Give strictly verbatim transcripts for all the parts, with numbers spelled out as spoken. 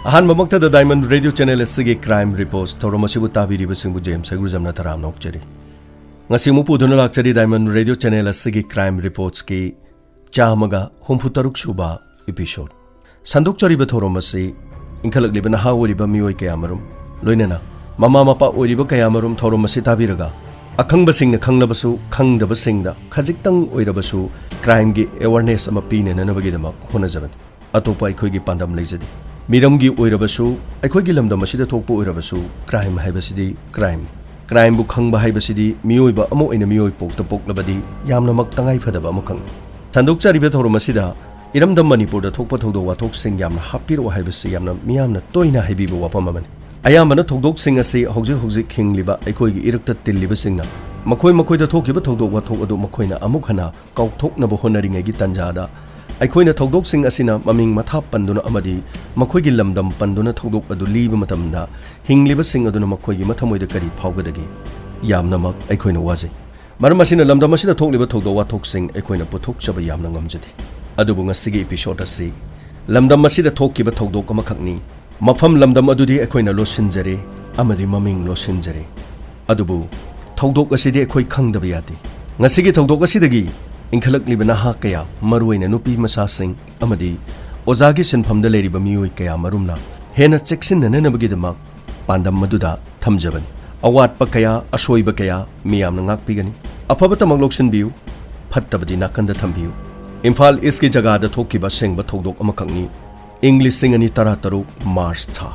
ꯑꯍꯥꯟꯕꯃꯛꯇꯗ Diamond Radio Channel ꯑꯁꯤꯒꯤ Crime Reports ꯊꯧꯔꯝ ꯑꯁꯤꯕꯨ ꯇꯥꯕꯤꯔꯤꯕꯁꯤꯡꯕꯨ ꯖꯦꯝꯁ ꯍꯩꯒ꯭ꯔꯨꯖꯝꯅ ꯇꯔꯥꯝꯅ ꯑꯣꯛꯆꯔꯤ꯫ ꯉꯁꯤ ꯑꯃꯨꯛ ꯄꯨꯗꯨꯅ ꯂꯥꯛꯆꯔꯤ Diamond Radio Channel ꯑꯁꯤꯒꯤ Crime Reportsꯀꯤ ꯆꯥꯝꯃꯒ ꯍꯨꯝꯐꯨꯇꯔꯨꯛ ꯁꯨꯕ episode꯫ ꯁꯟꯗꯣꯛꯆꯔꯤꯕ ꯊꯧꯔꯝ ꯑꯁꯤ ꯏꯟꯈꯠꯂꯛꯂꯤꯕ ꯅꯍꯥ ꯑꯣꯏꯔꯤꯕ ꯃꯤꯑꯣꯏ ꯀꯌꯥꯃꯔꯨꯝ, ꯂꯣꯏꯅꯅ ꯃꯃꯥ ꯃꯄꯥ ꯑꯣꯏꯔꯤꯕ ꯀꯌꯥꯃꯔꯨꯝ ꯊꯧꯔꯝ ꯑꯁꯤ ꯇꯥꯕꯤꯔꯒ, ꯑꯈꯪꯕꯁꯤꯡꯅ ꯈꯪꯂꯕꯁꯨ ꯈꯪꯗꯕꯁꯤꯡꯗ ꯈꯖꯤꯛꯇꯪ ꯑꯣꯏꯔꯕꯁꯨ crimeꯒꯤ awareness ꯑꯃ ꯄꯤꯅꯅꯕꯒꯤꯗꯃꯛ ꯍꯣꯠꯅꯖꯕꯅꯤ꯫ ꯑꯇꯣꯞꯄ ꯑꯩꯈꯣꯏꯒꯤ ꯄꯥꯟꯗꯝ ꯂꯩꯖꯗꯦ꯫ ꯃꯤꯔꯝꯒꯤ ꯑꯣꯏꯔꯕꯁꯨ, ꯑꯩꯈꯣꯏꯒꯤ ꯂꯝꯗꯝ ꯑꯁꯤꯗ ꯊꯣꯛꯄ ꯑꯣꯏꯔꯕꯁꯨ, crime ꯍꯥꯏꯕꯁꯤꯗꯤ crimeꯅꯤ꯫ Crimeꯕꯨ ꯈꯪꯕ ꯍꯥꯏꯕꯁꯤꯗꯤ ꯃꯤꯑꯣꯏꯕ ꯑꯃ ꯑꯣꯏꯅ ꯃꯤꯑꯣꯏ ꯄꯣꯛꯇ ꯄꯣꯛꯂꯕꯗꯤ ꯌꯥꯝꯅꯃꯛ ꯇꯉꯥꯏꯐꯗꯕ ꯑꯃꯈꯛꯅꯤ꯫ ꯁꯟꯗꯣꯛꯆꯔꯤꯕ ꯊꯧꯔꯝ ꯑꯁꯤꯗ ꯏꯔꯝꯗꯝ ꯃꯅꯤꯄꯨꯔꯗ ꯊꯣꯛꯄ ꯊꯧꯗꯣꯛ ꯋꯥꯊꯣꯛꯁꯤꯡ ꯌꯥꯝꯅ ꯍꯥꯞꯄꯤꯔꯛꯑꯣ ꯍꯥꯏꯕꯁꯤ ꯌꯥꯝꯅ ꯃꯤꯌꯥꯝꯅ ꯇꯣꯏꯅ ꯍꯥꯏꯕꯤꯕ ꯋꯥꯐꯝ ꯑꯃꯅꯤ꯫ ꯑꯌꯥꯝꯕꯅ ꯊꯧꯗꯣꯛꯁꯤꯡ ꯑꯁꯤ ꯍꯧꯖꯤꯛ ꯍꯧꯖꯤꯛ ꯍꯤꯡꯂꯤꯕ ꯑꯩꯈꯣꯏꯒꯤ ꯏꯔꯛꯇ ꯇꯤꯜꯂꯤꯕꯁꯤꯡꯅ ꯃꯈꯣꯏ ꯃꯈꯣꯏꯗ ꯊꯣꯛꯈꯤꯕ ꯊꯧꯗꯣꯛ ꯋꯥꯊꯣꯛ ꯑꯗꯨ ꯃꯈꯣꯏꯅ ꯑꯃꯨꯛ ꯍꯟꯅ ꯀꯥꯎꯊꯣꯛꯅꯕ ꯍꯣꯠꯅꯔꯤꯉꯩꯒꯤ ꯇꯥꯟꯖꯥꯗ, ꯑꯩꯈꯣꯏꯅ ꯊꯧꯗꯣꯛꯁꯤꯡ ꯑꯁꯤꯅ ꯃꯃꯤꯡ ꯃꯊꯥ ꯄꯟꯗꯨꯅ ꯑꯃꯗꯤ ꯃꯈꯣꯏꯒꯤ ꯂꯝꯗꯝ ꯄꯟꯗꯨꯅ ꯊꯧꯗꯣꯛ ꯑꯗꯨ ꯂꯤꯕ ꯃꯇꯝꯗ, ꯍꯤꯡꯂꯤꯕꯁꯤꯡ ꯑꯗꯨꯅ ꯃꯈꯣꯏꯒꯤ ꯃꯊꯃꯣꯏꯗ ꯀꯔꯤ ꯐꯥꯎꯒꯗꯒꯦ? ꯌꯥꯝꯅꯃꯛ ꯑꯩꯈꯣꯏꯅ ꯋꯥꯖꯩ꯫ ꯃꯔꯝ ꯑꯁꯤꯅ, ꯂꯝꯗꯝ ꯑꯁꯤꯗ ꯊꯣꯛꯂꯤꯕ ꯊꯧꯗꯣꯛ ꯋꯥꯊꯣꯛꯁꯤꯡ ꯑꯩꯈꯣꯏꯅ ꯄꯨꯊꯣꯛꯆꯕ ꯌꯥꯝꯅ ꯉꯝꯖꯗꯦ꯫ ꯑꯗꯨꯕꯨ ꯉꯁꯤꯒꯤ episode ꯑꯁꯤ ꯂꯝꯗꯝ ꯑꯁꯤꯗ ꯊꯣꯛꯈꯤꯕ ꯊꯧꯗꯣꯛ ꯑꯃꯈꯛꯅꯤ꯫ ꯃꯐꯝ ꯂꯝꯗꯝ ꯑꯗꯨꯗꯤ ꯑꯩꯈꯣꯏꯅ ꯂꯣꯠꯁꯤꯟꯖꯔꯦ ꯑꯃꯗꯤ ꯃꯃꯤꯡ ꯂꯣꯠꯁꯤꯟꯖꯔꯦ꯫ ꯑꯗꯨꯕꯨ ꯊꯧꯗꯣꯛ ꯑꯁꯤꯗꯤ ꯑꯩꯈꯣꯏ ꯈꯪꯗꯕ ꯌꯥꯗꯦ꯫ ꯉꯁꯤꯒꯤ ꯊꯧꯗꯣꯛ ꯑꯁꯤꯗꯒꯤ ꯏꯟꯈꯠꯂꯛꯂꯤꯕ ꯅꯍꯥ ꯀꯌꯥ, ꯃꯔꯨꯑꯣꯏꯅ ꯅꯨꯄꯤ ꯃꯆꯥꯁꯤꯡ ꯑꯃꯗꯤ ꯑꯣꯖꯥꯒꯤ ꯁꯤꯟꯐꯝꯗ ꯂꯩꯔꯤꯕ ꯃꯤꯑꯣꯏ ꯀꯌꯥ ꯃꯔꯨꯝꯅ ꯍꯦꯟꯅ ꯆꯦꯛꯁꯤꯟꯅꯅꯕꯒꯤꯗꯃꯛ ꯄꯥꯟꯗꯝ ꯑꯗꯨꯗ ꯊꯝꯖꯕꯅꯤ꯫ ꯑꯋꯥꯠꯄ ꯀꯌꯥ, ꯑꯁꯣꯏꯕ ꯀꯌꯥ ꯃꯤꯌꯥꯝꯅ ꯉꯥꯛꯄꯤꯒꯅꯤ꯫ ꯑꯐꯕꯇꯃꯛ ꯂꯧꯁꯤꯟꯕꯤꯌꯨ, ꯐꯠꯇꯕꯗꯤ ꯅꯥꯀꯟꯗ ꯊꯝꯕꯤꯌꯨ꯫ ꯏꯝꯐꯥꯜ ꯏꯁꯀꯤ ꯖꯒꯥꯗ ꯊꯣꯛꯈꯤꯕ ꯑꯁꯦꯡꯕ ꯊꯧꯗꯣꯛ ꯑꯃꯈꯛꯅꯤ꯫ ꯏꯪ ꯂꯤꯁꯤꯡ ꯑꯅꯤ ꯇꯔꯥꯇꯔꯨꯛ ꯃꯥꯔꯆ ꯊꯥ꯫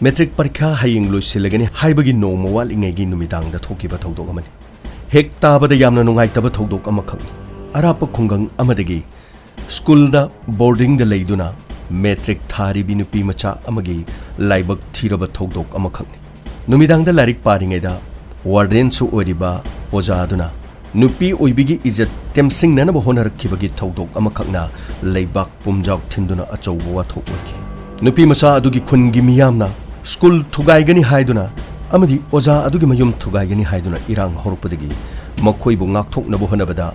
ꯃꯦꯇ꯭ꯔꯤꯛ ꯄꯔꯤꯈ꯭ꯌꯥ ꯍꯌꯦꯡ ꯂꯣꯏꯁꯤꯜꯂꯒꯅꯤ ꯍꯥꯏꯕꯒꯤ ꯅꯣꯡꯃ ꯋꯥꯠꯂꯤꯉꯩꯒꯤ ꯅꯨꯃꯤꯗꯥꯡꯗ ꯊꯣꯛꯈꯤꯕ ꯊꯧꯗꯣꯛ ꯑꯃꯅꯤ꯫ ꯍꯦꯛ ꯇꯥꯕꯗ ꯌꯥꯝꯅ ꯅꯨꯡꯉꯥꯏꯇꯕ ꯊꯧꯗꯣꯛ ꯑꯃꯈꯛꯅꯤ꯫ ꯑꯔꯥꯞꯄ ꯈꯨꯡꯒꯪ ꯑꯃꯗꯒꯤ ꯁ꯭ꯀꯨꯜꯗ ꯕꯣꯔꯗꯤꯡꯗ ꯂꯩꯗꯨꯅ ꯃꯦꯇ꯭ꯔꯤꯛ ꯊꯥꯔꯤꯕꯤ ꯅꯨꯄꯤ ꯃꯆꯥ ꯑꯃꯒꯤ ꯂꯥꯏꯕꯛ ꯊꯤꯔꯕ ꯊꯧꯗꯣꯛ ꯑꯃꯈꯛꯅꯤ꯫ ꯅꯨꯃꯤꯗꯥꯡꯗ ꯂꯥꯏꯔꯤꯛ ꯄꯥꯔꯤꯉꯩꯗ ꯋꯥꯔꯗꯦꯟꯁꯨ ꯑꯣꯏꯔꯤꯕ ꯑꯣꯖꯥ ꯑꯗꯨꯅ ꯅꯨꯄꯤ ꯑꯣꯏꯕꯤꯒꯤ ꯏꯖꯠ ꯇꯦꯝꯁꯤꯡꯅꯅꯕ ꯍꯣꯠꯅꯔꯛꯈꯤꯕꯒꯤ ꯊꯧꯗꯣꯛ ꯑꯃꯈꯛꯅ ꯂꯩꯕꯥꯛ ꯄꯨꯝꯖꯥꯎ ꯊꯤꯟꯗꯨꯅ ꯑꯆꯧꯕ ꯋꯥꯊꯣꯛ ꯑꯣꯏꯈꯤ꯫ ꯅꯨꯄꯤ ꯃꯆꯥ ꯑꯗꯨꯒꯤ ꯈꯨꯟꯒꯤ ꯃꯤꯌꯥꯝꯅ ꯁ꯭ꯀꯨꯜ ꯊꯨꯒꯥꯏꯒꯅꯤ ꯍꯥꯏꯗꯨꯅ ꯑꯃꯗꯤ ꯑꯣꯖꯥ ꯑꯗꯨꯒꯤ ꯃꯌꯨꯝ ꯊꯨꯒꯥꯏꯒꯅꯤ ꯍꯥꯏꯗꯨꯅ ꯏꯔꯥꯡ ꯍꯧꯔꯛꯄꯗꯒꯤ ꯃꯈꯣꯏꯕꯨ ꯉꯥꯛꯊꯣꯛꯅꯕ ꯍꯣꯠꯅꯕꯗ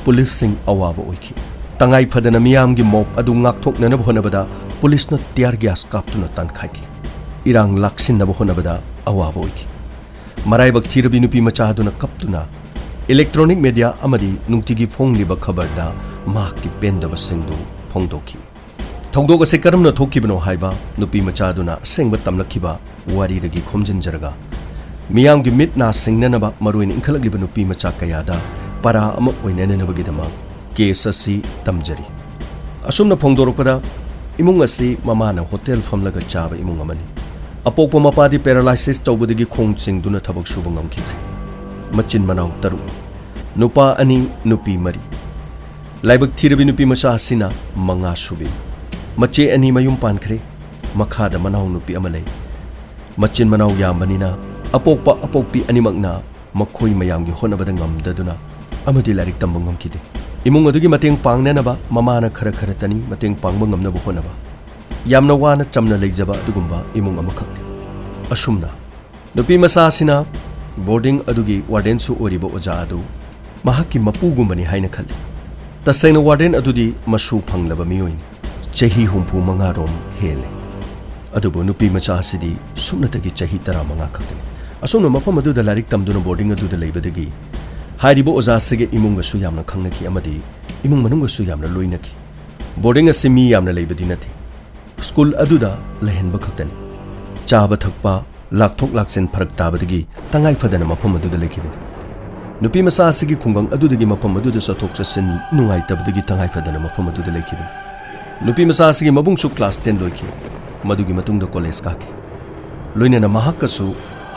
ꯄꯨꯂꯤꯁꯁꯤꯡ ꯑꯋꯥꯕ ꯑꯣꯏꯈꯤ꯫ ꯇꯉꯥꯏ ꯐꯗꯅ ꯃꯤꯌꯥꯝꯒꯤ ꯃꯣꯞ ꯑꯗꯨ ꯉꯥꯛꯊꯣꯛꯅꯅꯕ ꯍꯣꯠꯅꯕꯗ ꯄꯨꯂꯤꯁꯅ tear gas ꯀꯥꯞꯇꯨꯅ ꯇꯥꯟꯈꯥꯏꯈꯤ꯫ ꯏꯔꯥꯡ ꯂꯥꯛꯁꯤꯟꯅꯕ ꯍꯣꯠꯅꯕꯗ ꯑꯋꯥꯕ ꯑꯣꯏꯈꯤ꯫ ꯃꯔꯥꯏꯕꯛ ꯊꯤꯔꯕꯤ ꯅꯨꯄꯤ ꯃꯆꯥ ꯑꯗꯨꯅ ꯀꯞꯇꯨꯅ electronic media ꯑꯃꯗꯤ ꯅꯨꯡꯇꯤꯒꯤ ꯐꯣꯡꯂꯤꯕ ꯈꯕꯔꯗ ꯃꯍꯥꯛꯀꯤ ꯄꯦꯟꯗꯕꯁꯤꯡꯗꯨ ꯐꯣꯡꯗꯣꯛꯈꯤ꯫ ꯊꯧꯗꯣꯛ ꯑꯁꯤ ꯀꯔꯝꯅ ꯊꯣꯛꯈꯤꯕꯅꯣ ꯍꯥꯏꯕ ꯅꯨꯄꯤ ꯃꯆꯥ ꯑꯗꯨꯅ ꯑꯁꯦꯡꯕ ꯇꯝꯂꯛꯈꯤꯕ ꯋꯥꯔꯤꯗꯒꯤ ꯈꯣꯝꯖꯤꯟꯖꯔꯒ, ꯃꯤꯌꯥꯝꯒꯤ ꯃꯤꯠ ꯅꯥ ꯁꯤꯡꯅꯅꯕ, ꯃꯔꯨꯑꯣꯏꯅ ꯏꯟꯈꯠꯂꯛꯂꯤꯕ ꯅꯨꯄꯤ ꯃꯆꯥ ꯀꯌꯥꯗ ꯄꯔꯥ ꯑꯃ ꯑꯣꯏꯅꯅꯕꯒꯤꯗꯃꯛ case ꯑꯁꯤ ꯇꯝꯖꯔꯤ꯫ ꯑꯁꯨꯝꯅ ꯐꯣꯡꯗꯣꯔꯛꯄꯗ, ꯏꯃꯨꯡ ꯑꯁꯤ ꯃꯃꯥꯅ ꯍꯣꯇꯦꯜ ꯐꯝꯂꯒ ꯆꯥꯕ ꯏꯃꯨꯡ ꯑꯃꯅꯤ꯫ ꯑꯄꯣꯛꯄ ꯃꯄꯥꯗꯤ paralysis ꯇꯧꯕꯗꯒꯤ ꯈꯣꯡ ꯆꯤꯡꯗꯨꯅ ꯊꯕꯛ ꯁꯨꯕ ꯉꯝꯈꯤꯗ꯭ꯔꯦ꯫ ꯃꯆꯤꯟ ꯃꯅꯥꯎ ꯇꯔꯨꯛꯅꯤ, ꯅꯨꯄꯥ ꯑꯅꯤ, ꯅꯨꯄꯤ ꯃꯔꯤ꯫ ꯂꯥꯏꯕꯛ ꯊꯤꯔꯕꯤ ꯅꯨꯄꯤ ꯃꯆꯥ ꯑꯁꯤꯅ ꯃꯉꯥ ꯁꯨꯕꯤꯅꯤ꯫ ꯃꯆꯦ ꯑꯅꯤ ꯃꯌꯨꯝ ꯄꯥꯟꯈ꯭ꯔꯦ꯫ ꯃꯈꯥꯗ ꯃꯅꯥꯎ ꯅꯨꯄꯤ ꯑꯃ ꯂꯩ꯫ ꯃꯆꯤꯟ ꯃꯅꯥꯎ ꯌꯥꯝꯕꯅꯤꯅ, ꯑꯄꯣꯛꯄ ꯑꯄꯣꯛꯄꯤ ꯑꯅꯤꯃꯛꯅ ꯃꯈꯣꯏ ꯃꯌꯥꯝꯒꯤ ꯍꯣꯠꯅꯕꯗ ꯉꯝꯗꯗꯨꯅ ꯑꯃꯗꯤ ꯂꯥꯏꯔꯤꯛ ꯇꯝꯕ ꯉꯝꯈꯤꯗꯦ꯫ ꯏꯃꯨꯡ ꯑꯗꯨꯒꯤ ꯃꯇꯦꯡ ꯄꯥꯡꯅꯅꯕ ꯃꯃꯥꯅ ꯈꯔ ꯈꯔꯇꯅꯤ ꯃꯇꯦꯡ ꯄꯥꯡꯕ ꯉꯝꯅꯕ ꯍꯣꯠꯅꯕ꯫ ꯌꯥꯝꯅ ꯋꯥꯅ ꯆꯝꯅ ꯂꯩꯖꯕ ꯑꯗꯨꯒꯨꯝꯕ ꯏꯃꯨꯡ ꯑꯃꯈꯛꯅꯤ꯫ ꯑꯁꯨꯝꯅ ꯅꯨꯄꯤ ꯃꯆꯥ ꯑꯁꯤꯅ boarding ꯑꯗꯨꯒꯤ wardenꯁꯨ ꯑꯣꯏꯔꯤꯕ ꯑꯣꯖꯥ ꯑꯗꯨ ꯃꯍꯥꯛꯀꯤ ꯃꯄꯨꯒꯨꯝꯕꯅꯤ ꯍꯥꯏꯅ ꯈꯜꯂꯤ꯫ ꯇꯁꯦꯡꯅ warden ꯑꯗꯨꯗꯤ ꯃꯁꯨ ꯐꯪꯂꯕ ꯃꯤꯑꯣꯏꯅꯤ꯫ ꯆꯍꯤ ꯍꯨꯝꯐꯨ ꯃꯉꯥ ꯔꯣꯝ ꯍꯦꯜꯂꯦ꯫ ꯑꯗꯨꯕꯨ ꯅꯨꯄꯤ ꯃꯆꯥ ꯑꯁꯤꯗꯤ ꯁꯨꯞꯅꯇꯒꯤ ꯆꯍꯤ ꯇꯔꯥꯃꯉꯥ ꯈꯛꯇꯅꯤ꯫ ꯑꯁꯨꯝꯅ ꯃꯐꯝ ꯑꯗꯨꯗ ꯂꯥꯏꯔꯤꯛ ꯇꯝꯗꯨꯅ boarding ꯑꯗꯨꯗ ꯂꯩꯕꯗꯒꯤ ꯍꯥꯏꯔꯤꯕ ꯑꯣꯖꯥ ꯑꯁꯤꯒ ꯏꯃꯨꯡꯒꯁꯨ ꯌꯥꯝꯅ ꯈꯪꯅꯈꯤ ꯑꯃꯗꯤ ꯏꯃꯨꯡ ꯃꯅꯨꯡꯒꯁꯨ ꯌꯥꯝꯅ ꯂꯣꯏꯅꯈꯤ꯫ Boarding ꯑꯁꯤ ꯃꯤ ꯌꯥꯝꯅ ꯂꯩꯕꯗꯤ ꯅꯠꯇꯦ꯫ School ꯑꯗꯨꯗ ꯂꯩꯍꯟꯕ ꯈꯛꯇꯅꯤ꯫ ꯆꯥꯕ ꯊꯛꯄ, ꯂꯥꯛꯊꯣꯛ ꯂꯥꯛꯁꯤꯟ ꯐꯔꯛ ꯇꯥꯕꯗꯒꯤ ꯇꯉꯥꯏ ꯐꯗꯅ ꯃꯐꯝ ꯑꯗꯨꯗ ꯂꯩꯈꯤꯕꯅꯤ꯫ ꯅꯨꯄꯤ ꯃꯆꯥ ꯑꯁꯤꯒꯤ ꯈꯨꯡꯒꯪ ꯑꯗꯨꯗꯒꯤ ꯃꯐꯝ ꯑꯗꯨꯗ ꯆꯠꯊꯣꯛ ꯆꯠꯁꯤꯟ ꯅꯨꯡꯉꯥꯏꯇꯕꯗꯒꯤ ꯇꯉꯥꯏ ꯐꯗꯅ ꯃꯐꯝ ꯑꯗꯨꯗ ꯂꯩꯈꯤꯕꯅꯤ꯫ ꯅꯨꯄꯤ ꯃꯆꯥ ꯑꯁꯤꯒꯤ ꯃꯕꯨꯡꯁꯨ class ten ꯂꯣꯏꯈꯤ꯫ ꯃꯗꯨꯒꯤ ꯃꯇꯨꯡꯗ college ꯀꯥꯈꯤ꯫ ꯂꯣꯏꯅꯅ ꯃꯍꯥꯛꯀꯁꯨ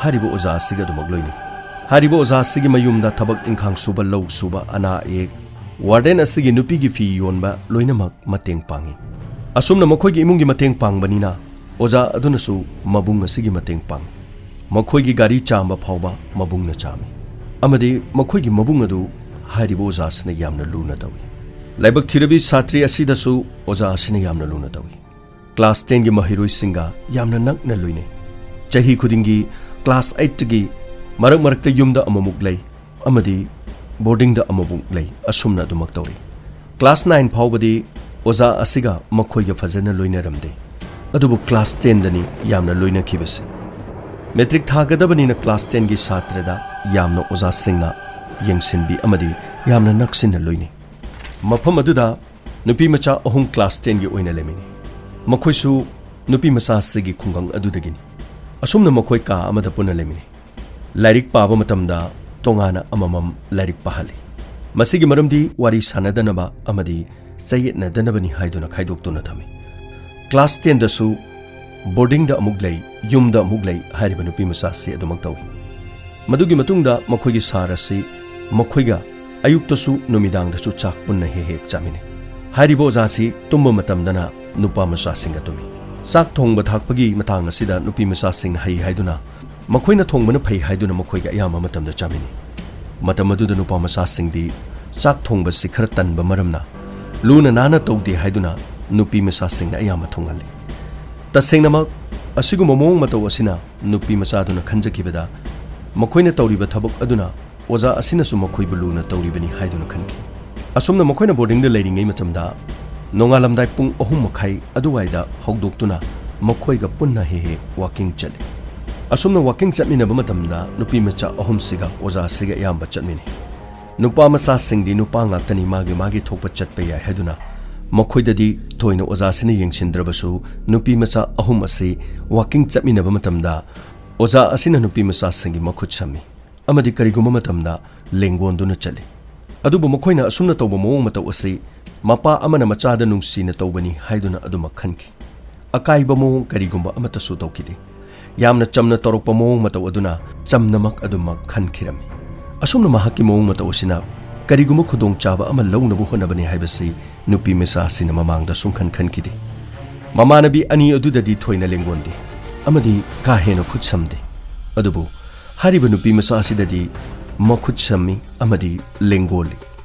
ꯍꯥꯏꯔꯤꯕ ꯑꯣꯖꯥ ꯑꯁꯤꯒ ꯑꯗꯨꯃꯛ ꯂꯣꯏꯅꯩ꯫ ꯍꯥꯏꯔꯤꯕ ꯑꯣꯖꯥ ꯑꯁꯤꯒꯤ ꯃꯌꯨꯝꯗ ꯊꯕꯛ ꯏꯪꯈꯥꯡ ꯁꯨꯕ, ꯂꯧ ꯁꯨꯕ, ꯑꯅꯥ ꯑꯌꯦꯛ, warden ꯑꯁꯤꯒꯤ ꯅꯨꯄꯤꯒꯤ ꯐꯤ ꯌꯣꯟꯕ ꯂꯣꯏꯅꯃꯛ ꯃꯇꯦꯡ ꯄꯥꯡꯏ꯫ ꯑꯁꯨꯝꯅ ꯃꯈꯣꯏꯒꯤ ꯏꯃꯨꯡꯒꯤ ꯃꯇꯦꯡ ꯄꯥꯡꯕꯅꯤꯅ ꯑꯣꯖꯥ ꯑꯗꯨꯅꯁꯨ ꯃꯕꯨꯡ ꯑꯁꯤꯒꯤ ꯃꯇꯦꯡ ꯄꯥꯡꯏ꯫ ꯃꯈꯣꯏꯒꯤ ꯒꯥꯔꯤ ꯆꯥꯝꯕ ꯐꯥꯎꯕ ꯃꯕꯨꯡꯅ ꯆꯥꯝꯃꯤ꯫ ꯑꯃꯗꯤ ꯃꯈꯣꯏꯒꯤ ꯃꯕꯨꯡ ꯑꯗꯨ ꯍꯥꯏꯔꯤꯕ ꯑꯣꯖꯥ ꯑꯁꯤꯅ ꯌꯥꯝꯅ ꯂꯨꯅ ꯇꯧꯏ꯫ ꯂꯥꯏꯕꯛ ꯊꯤꯔꯕꯤ ꯁꯥꯇ꯭ꯔꯤ ꯑꯁꯤꯗꯁꯨ ꯑꯣꯖꯥ ꯑꯁꯤꯅ ꯌꯥꯝꯅ ꯂꯨꯅ ꯇꯧꯏ꯫ Class tenꯒꯤ ꯃꯍꯩꯔꯣꯏꯁꯤꯡꯒ ꯌꯥꯝꯅ ꯅꯛꯅ ꯂꯣꯏꯅꯩ꯫ ꯆꯍꯤ ꯈꯨꯗꯤꯡꯒꯤ class eightꯀꯤ ꯃꯔꯛ ꯃꯔꯛꯇ ꯌꯨꯝꯗ ꯑꯃꯨꯛꯃꯨꯛ ꯂꯩ ꯑꯃꯗꯤ boardingꯗ ꯑꯃꯨꯛꯃꯨꯛ ꯂꯩ꯫ ꯑꯁꯨꯝꯅ ꯑꯗꯨꯃꯛ ꯇꯧꯔꯤ꯫ Class nine ꯐꯥꯎꯕꯗꯤ ꯑꯣꯖꯥ ꯑꯁꯤꯒ ꯃꯈꯣꯏꯒ ꯐꯖꯅ ꯂꯣꯏꯅꯔꯝꯗꯦ꯫ ꯑꯗꯨꯕꯨ class ten ꯗꯅꯤ ꯌꯥꯝꯅ ꯂꯣꯏꯅꯈꯤꯕꯁꯤ꯫ Matric ꯊꯥꯒꯗꯕꯅꯤꯅ class ten ꯒꯤ ꯁꯥꯇ꯭ꯔꯗ ꯌꯥꯝꯅ ꯑꯣꯖꯥꯁꯤꯡꯅ ꯌꯦꯡꯁꯤꯟꯕꯤ ꯑꯃꯗꯤ ꯌꯥꯝꯅ ꯅꯛꯁꯤꯟꯅ ꯂꯣꯏꯅꯩ꯫ ꯃꯐꯝ ꯑꯗꯨꯗ ꯅꯨꯄꯤ ꯃꯆꯥ ꯑꯍꯨꯝ class ten ꯒꯤ ꯑꯣꯏꯅ ꯂꯩꯃꯤꯟꯅꯩ꯫ ꯃꯈꯣꯏꯁꯨ ꯅꯨꯄꯤ ꯃꯆꯥꯁꯤꯒꯤ ꯈꯨꯡꯒꯪ ꯑꯗꯨꯗꯒꯤꯅꯤ꯫ ꯑꯁꯨꯝꯅ ꯃꯈꯣꯏ ꯀꯥ ꯑꯃꯗ ꯄꯨꯟꯅ ꯂꯩꯃꯤꯟꯅꯩ꯫ ꯂꯥꯏꯔꯤꯛ ꯄꯥꯕ ꯃꯇꯝꯗ ꯇꯣꯉꯥꯟꯅ ꯑꯃꯃꯝ ꯂꯥꯏꯔꯤꯛ ꯄꯥꯍꯜꯂꯤ꯫ ꯃꯁꯤꯒꯤ ꯃꯔꯝꯗꯤ ꯋꯥꯔꯤ ꯁꯥꯟꯅꯗꯅꯕ ꯑꯃꯗꯤ ꯆꯌꯦꯠꯅꯗꯅꯕꯅꯤ ꯍꯥꯏꯗꯨꯅ ꯈꯥꯏꯗꯣꯛꯇꯨꯅ ꯊꯝꯃꯤ꯫ Class ten ꯗꯁꯨ boarding ꯗ ꯑꯃꯨꯛ ꯂꯩ, ꯌꯨꯝꯗ ꯑꯃꯨꯛ ꯂꯩ ꯍꯥꯏꯔꯤꯕ ꯅꯨꯄꯤ ꯃꯆꯥꯁꯤ ꯑꯗꯨꯃꯛ ꯇꯧꯏ꯫ ꯃꯗꯨꯒꯤ ꯃꯇꯨꯡꯗ ꯃꯈꯣꯏꯒꯤ sir ꯑꯁꯤ ꯃꯈꯣꯏꯒ ꯑꯌꯨꯛꯇꯁꯨ ꯅꯨꯃꯤꯗꯥꯡꯗꯁꯨ ꯆꯥꯛ ꯄꯨꯟꯅ ꯍꯦꯛ ꯍꯦꯛ ꯆꯥꯃꯤꯟꯅꯩ꯫ ꯍꯥꯏꯔꯤꯕ ꯑꯣꯖꯥꯁꯤ ꯇꯨꯝꯕ ꯃꯇꯝꯗꯅ ꯅꯨꯄꯥ ꯃꯆꯥꯁꯤꯡꯒ ꯇꯨꯝꯃꯤ꯫ ꯆꯥꯛ ꯊꯣꯡꯕ ꯊꯥꯛꯄꯒꯤ ꯃꯇꯥꯡ ꯑꯁꯤꯗ ꯅꯨꯄꯤ ꯃꯆꯥꯁꯤꯡꯅ ꯍꯩ ꯍꯥꯏꯗꯨꯅ, ꯃꯈꯣꯏꯅ ꯊꯣꯡꯕꯅ ꯐꯩ ꯍꯥꯏꯗꯨꯅ ꯃꯈꯣꯏꯒ ꯑꯌꯥꯝꯕ ꯃꯇꯝꯗ ꯆꯥꯃꯤꯟꯅꯩ꯫ ꯃꯇꯝ ꯑꯗꯨꯗ ꯅꯨꯄꯥ ꯃꯆꯥꯁꯤꯡꯗꯤ ꯆꯥꯛ ꯊꯣꯡꯕꯁꯤ ꯈꯔ ꯇꯟꯕ ꯃꯔꯝꯅ ꯂꯨꯅ ꯅꯥꯟꯅ ꯇꯧꯗꯦ ꯍꯥꯏꯗꯨꯅ ꯅꯨꯄꯤ ꯃꯆꯥꯁꯤꯡꯅ ꯑꯌꯥꯝꯕ ꯊꯣꯡꯍꯜꯂꯤ꯫ ꯇꯁꯦꯡꯅꯃꯛ ꯑꯁꯤꯒꯨꯝꯕ ꯃꯑꯣꯡ ꯃꯇꯧ ꯑꯁꯤꯅ ꯅꯨꯄꯤ ꯃꯆꯥꯗꯨꯅ ꯈꯟꯖꯈꯤꯕꯗ ꯃꯈꯣꯏꯅ ꯇꯧꯔꯤꯕ ꯊꯕꯛ ꯑꯗꯨꯅ ꯑꯣꯖꯥ ꯑꯁꯤꯅꯁꯨ ꯃꯈꯣꯏꯕꯨ ꯂꯨꯅ ꯇꯧꯔꯤꯕꯅꯤ ꯍꯥꯏꯗꯨꯅ ꯈꯟꯈꯤ꯫ ꯑꯁꯨꯝꯅ ꯃꯈꯣꯏꯅ boarding ꯗ ꯂꯩꯔꯤꯉꯩ ꯃꯇꯝꯗ ꯅꯣꯡꯉꯥꯜꯂꯝꯗꯥꯏ ꯄꯨꯡ ꯑꯍꯨꯝ ꯃꯈꯥꯏ ꯑꯗꯨꯋꯥꯏꯗ ꯍꯧꯗꯣꯛꯇꯨꯅ ꯃꯈꯣꯏꯒ ꯄꯨꯟꯅ ꯍꯦꯛ ꯍꯦꯛ walking ꯆꯠꯂꯤ꯫ ꯑꯁꯨꯝꯅ walking ꯆꯠꯃꯤꯟꯅꯕ ꯃꯇꯝꯗ ꯅꯨꯄꯤ ꯃꯆꯥ ꯑꯍꯨꯝꯁꯤꯒ ꯑꯣꯖꯥꯁꯤꯒ ꯑꯌꯥꯝꯕ ꯆꯠꯃꯤꯟꯅꯩ꯫ ꯅꯨꯄꯥ ꯃꯆꯥꯁꯤꯡꯗꯤ ꯅꯨꯄꯥ ꯉꯥꯛꯇꯅꯤ, ꯃꯥꯒꯤ ꯃꯥꯒꯤ ꯊꯣꯛꯄ ꯆꯠꯄ ꯌꯥꯏ ꯍꯥꯏꯗꯨꯅ ꯃꯈꯣꯏꯗꯗꯤ ꯊꯣꯏꯅ ꯑꯣꯖꯥꯁꯤꯅ ꯌꯦꯡꯁꯤꯟꯗ꯭ꯔꯕꯁꯨ, ꯅꯨꯄꯤ ꯃꯆꯥ ꯑꯍꯨꯝ ꯑꯁꯤ walking ꯆꯠꯃꯤꯟꯅꯕ ꯃꯇꯝꯗ ꯑꯣꯖꯥ ꯑꯁꯤꯅ ꯅꯨꯄꯤ ꯃꯆꯥꯁꯤꯡꯒꯤ ꯃꯈꯨꯠ ꯁꯝꯃꯤ ꯑꯃꯗꯤ ꯀꯔꯤꯒꯨꯝꯕ ꯃꯇꯝꯗ ꯂꯦꯡꯒꯣꯟꯗꯨꯅ ꯆꯠꯂꯤ꯫ ꯑꯗꯨꯕꯨ ꯃꯈꯣꯏꯅ ꯑꯁꯨꯝꯅ ꯇꯧꯕ ꯃꯑꯣꯡ ꯃꯇꯧ ꯑꯁꯤ ꯃꯄꯥ ꯑꯃꯅ ꯃꯆꯥꯗ ꯅꯨꯡꯁꯤꯅ ꯇꯧꯕꯅꯤ ꯍꯥꯏꯗꯨꯅ ꯑꯗꯨꯃꯛ ꯈꯟꯈꯤ꯫ ꯑꯀꯥꯏꯕ ꯃꯑꯣꯡ ꯀꯔꯤꯒꯨꯝꯕ ꯑꯃꯠꯇꯁꯨ ꯇꯧꯈꯤꯗꯦ꯫ ꯌꯥꯝꯅ ꯆꯝꯅ ꯇꯧꯔꯛꯄ ꯃꯑꯣꯡ ꯃꯇꯧ ꯑꯗꯨꯅ ꯆꯝꯅꯃꯛ ꯑꯗꯨꯃꯛ ꯈꯟꯈꯤꯔꯝꯃꯤ꯫ ꯑꯁꯨꯝꯅ ꯃꯍꯥꯛꯀꯤ ꯃꯑꯣꯡ ꯃꯇꯧ ꯑꯁꯤꯅ ꯀꯔꯤꯒꯨꯝꯕ ꯈꯨꯗꯣꯡꯆꯥꯕ ꯑꯃ ꯂꯧꯅꯕ ꯍꯣꯠꯅꯕꯅꯤ ꯍꯥꯏꯕꯁꯤ ꯅꯨꯄꯤ ꯃꯆꯥ ꯑꯁꯤꯅ ꯃꯃꯥꯡꯗ ꯁꯨꯡꯈꯟ ꯈꯟꯈꯤꯗꯦ꯫ ꯃꯃꯥꯟꯅꯕꯤ ꯑꯅꯤ ꯑꯗꯨꯗꯗꯤ ꯊꯣꯏꯅ ꯂꯦꯡꯒꯣꯟꯗꯦ ꯑꯃꯗꯤ ꯀꯥ ꯍꯦꯟꯅ ꯈꯨꯠ ꯁꯝꯗꯦ꯫ ꯑꯗꯨꯕꯨ ꯍꯥꯏꯔꯤꯕ ꯅꯨꯄꯤ ꯃꯆꯥ ꯑꯁꯤꯗꯗꯤ ꯃꯈꯨꯠ ꯁꯝꯃꯤ ꯑꯃꯗꯤ ꯂꯦꯡꯒꯣꯜꯂꯤ꯫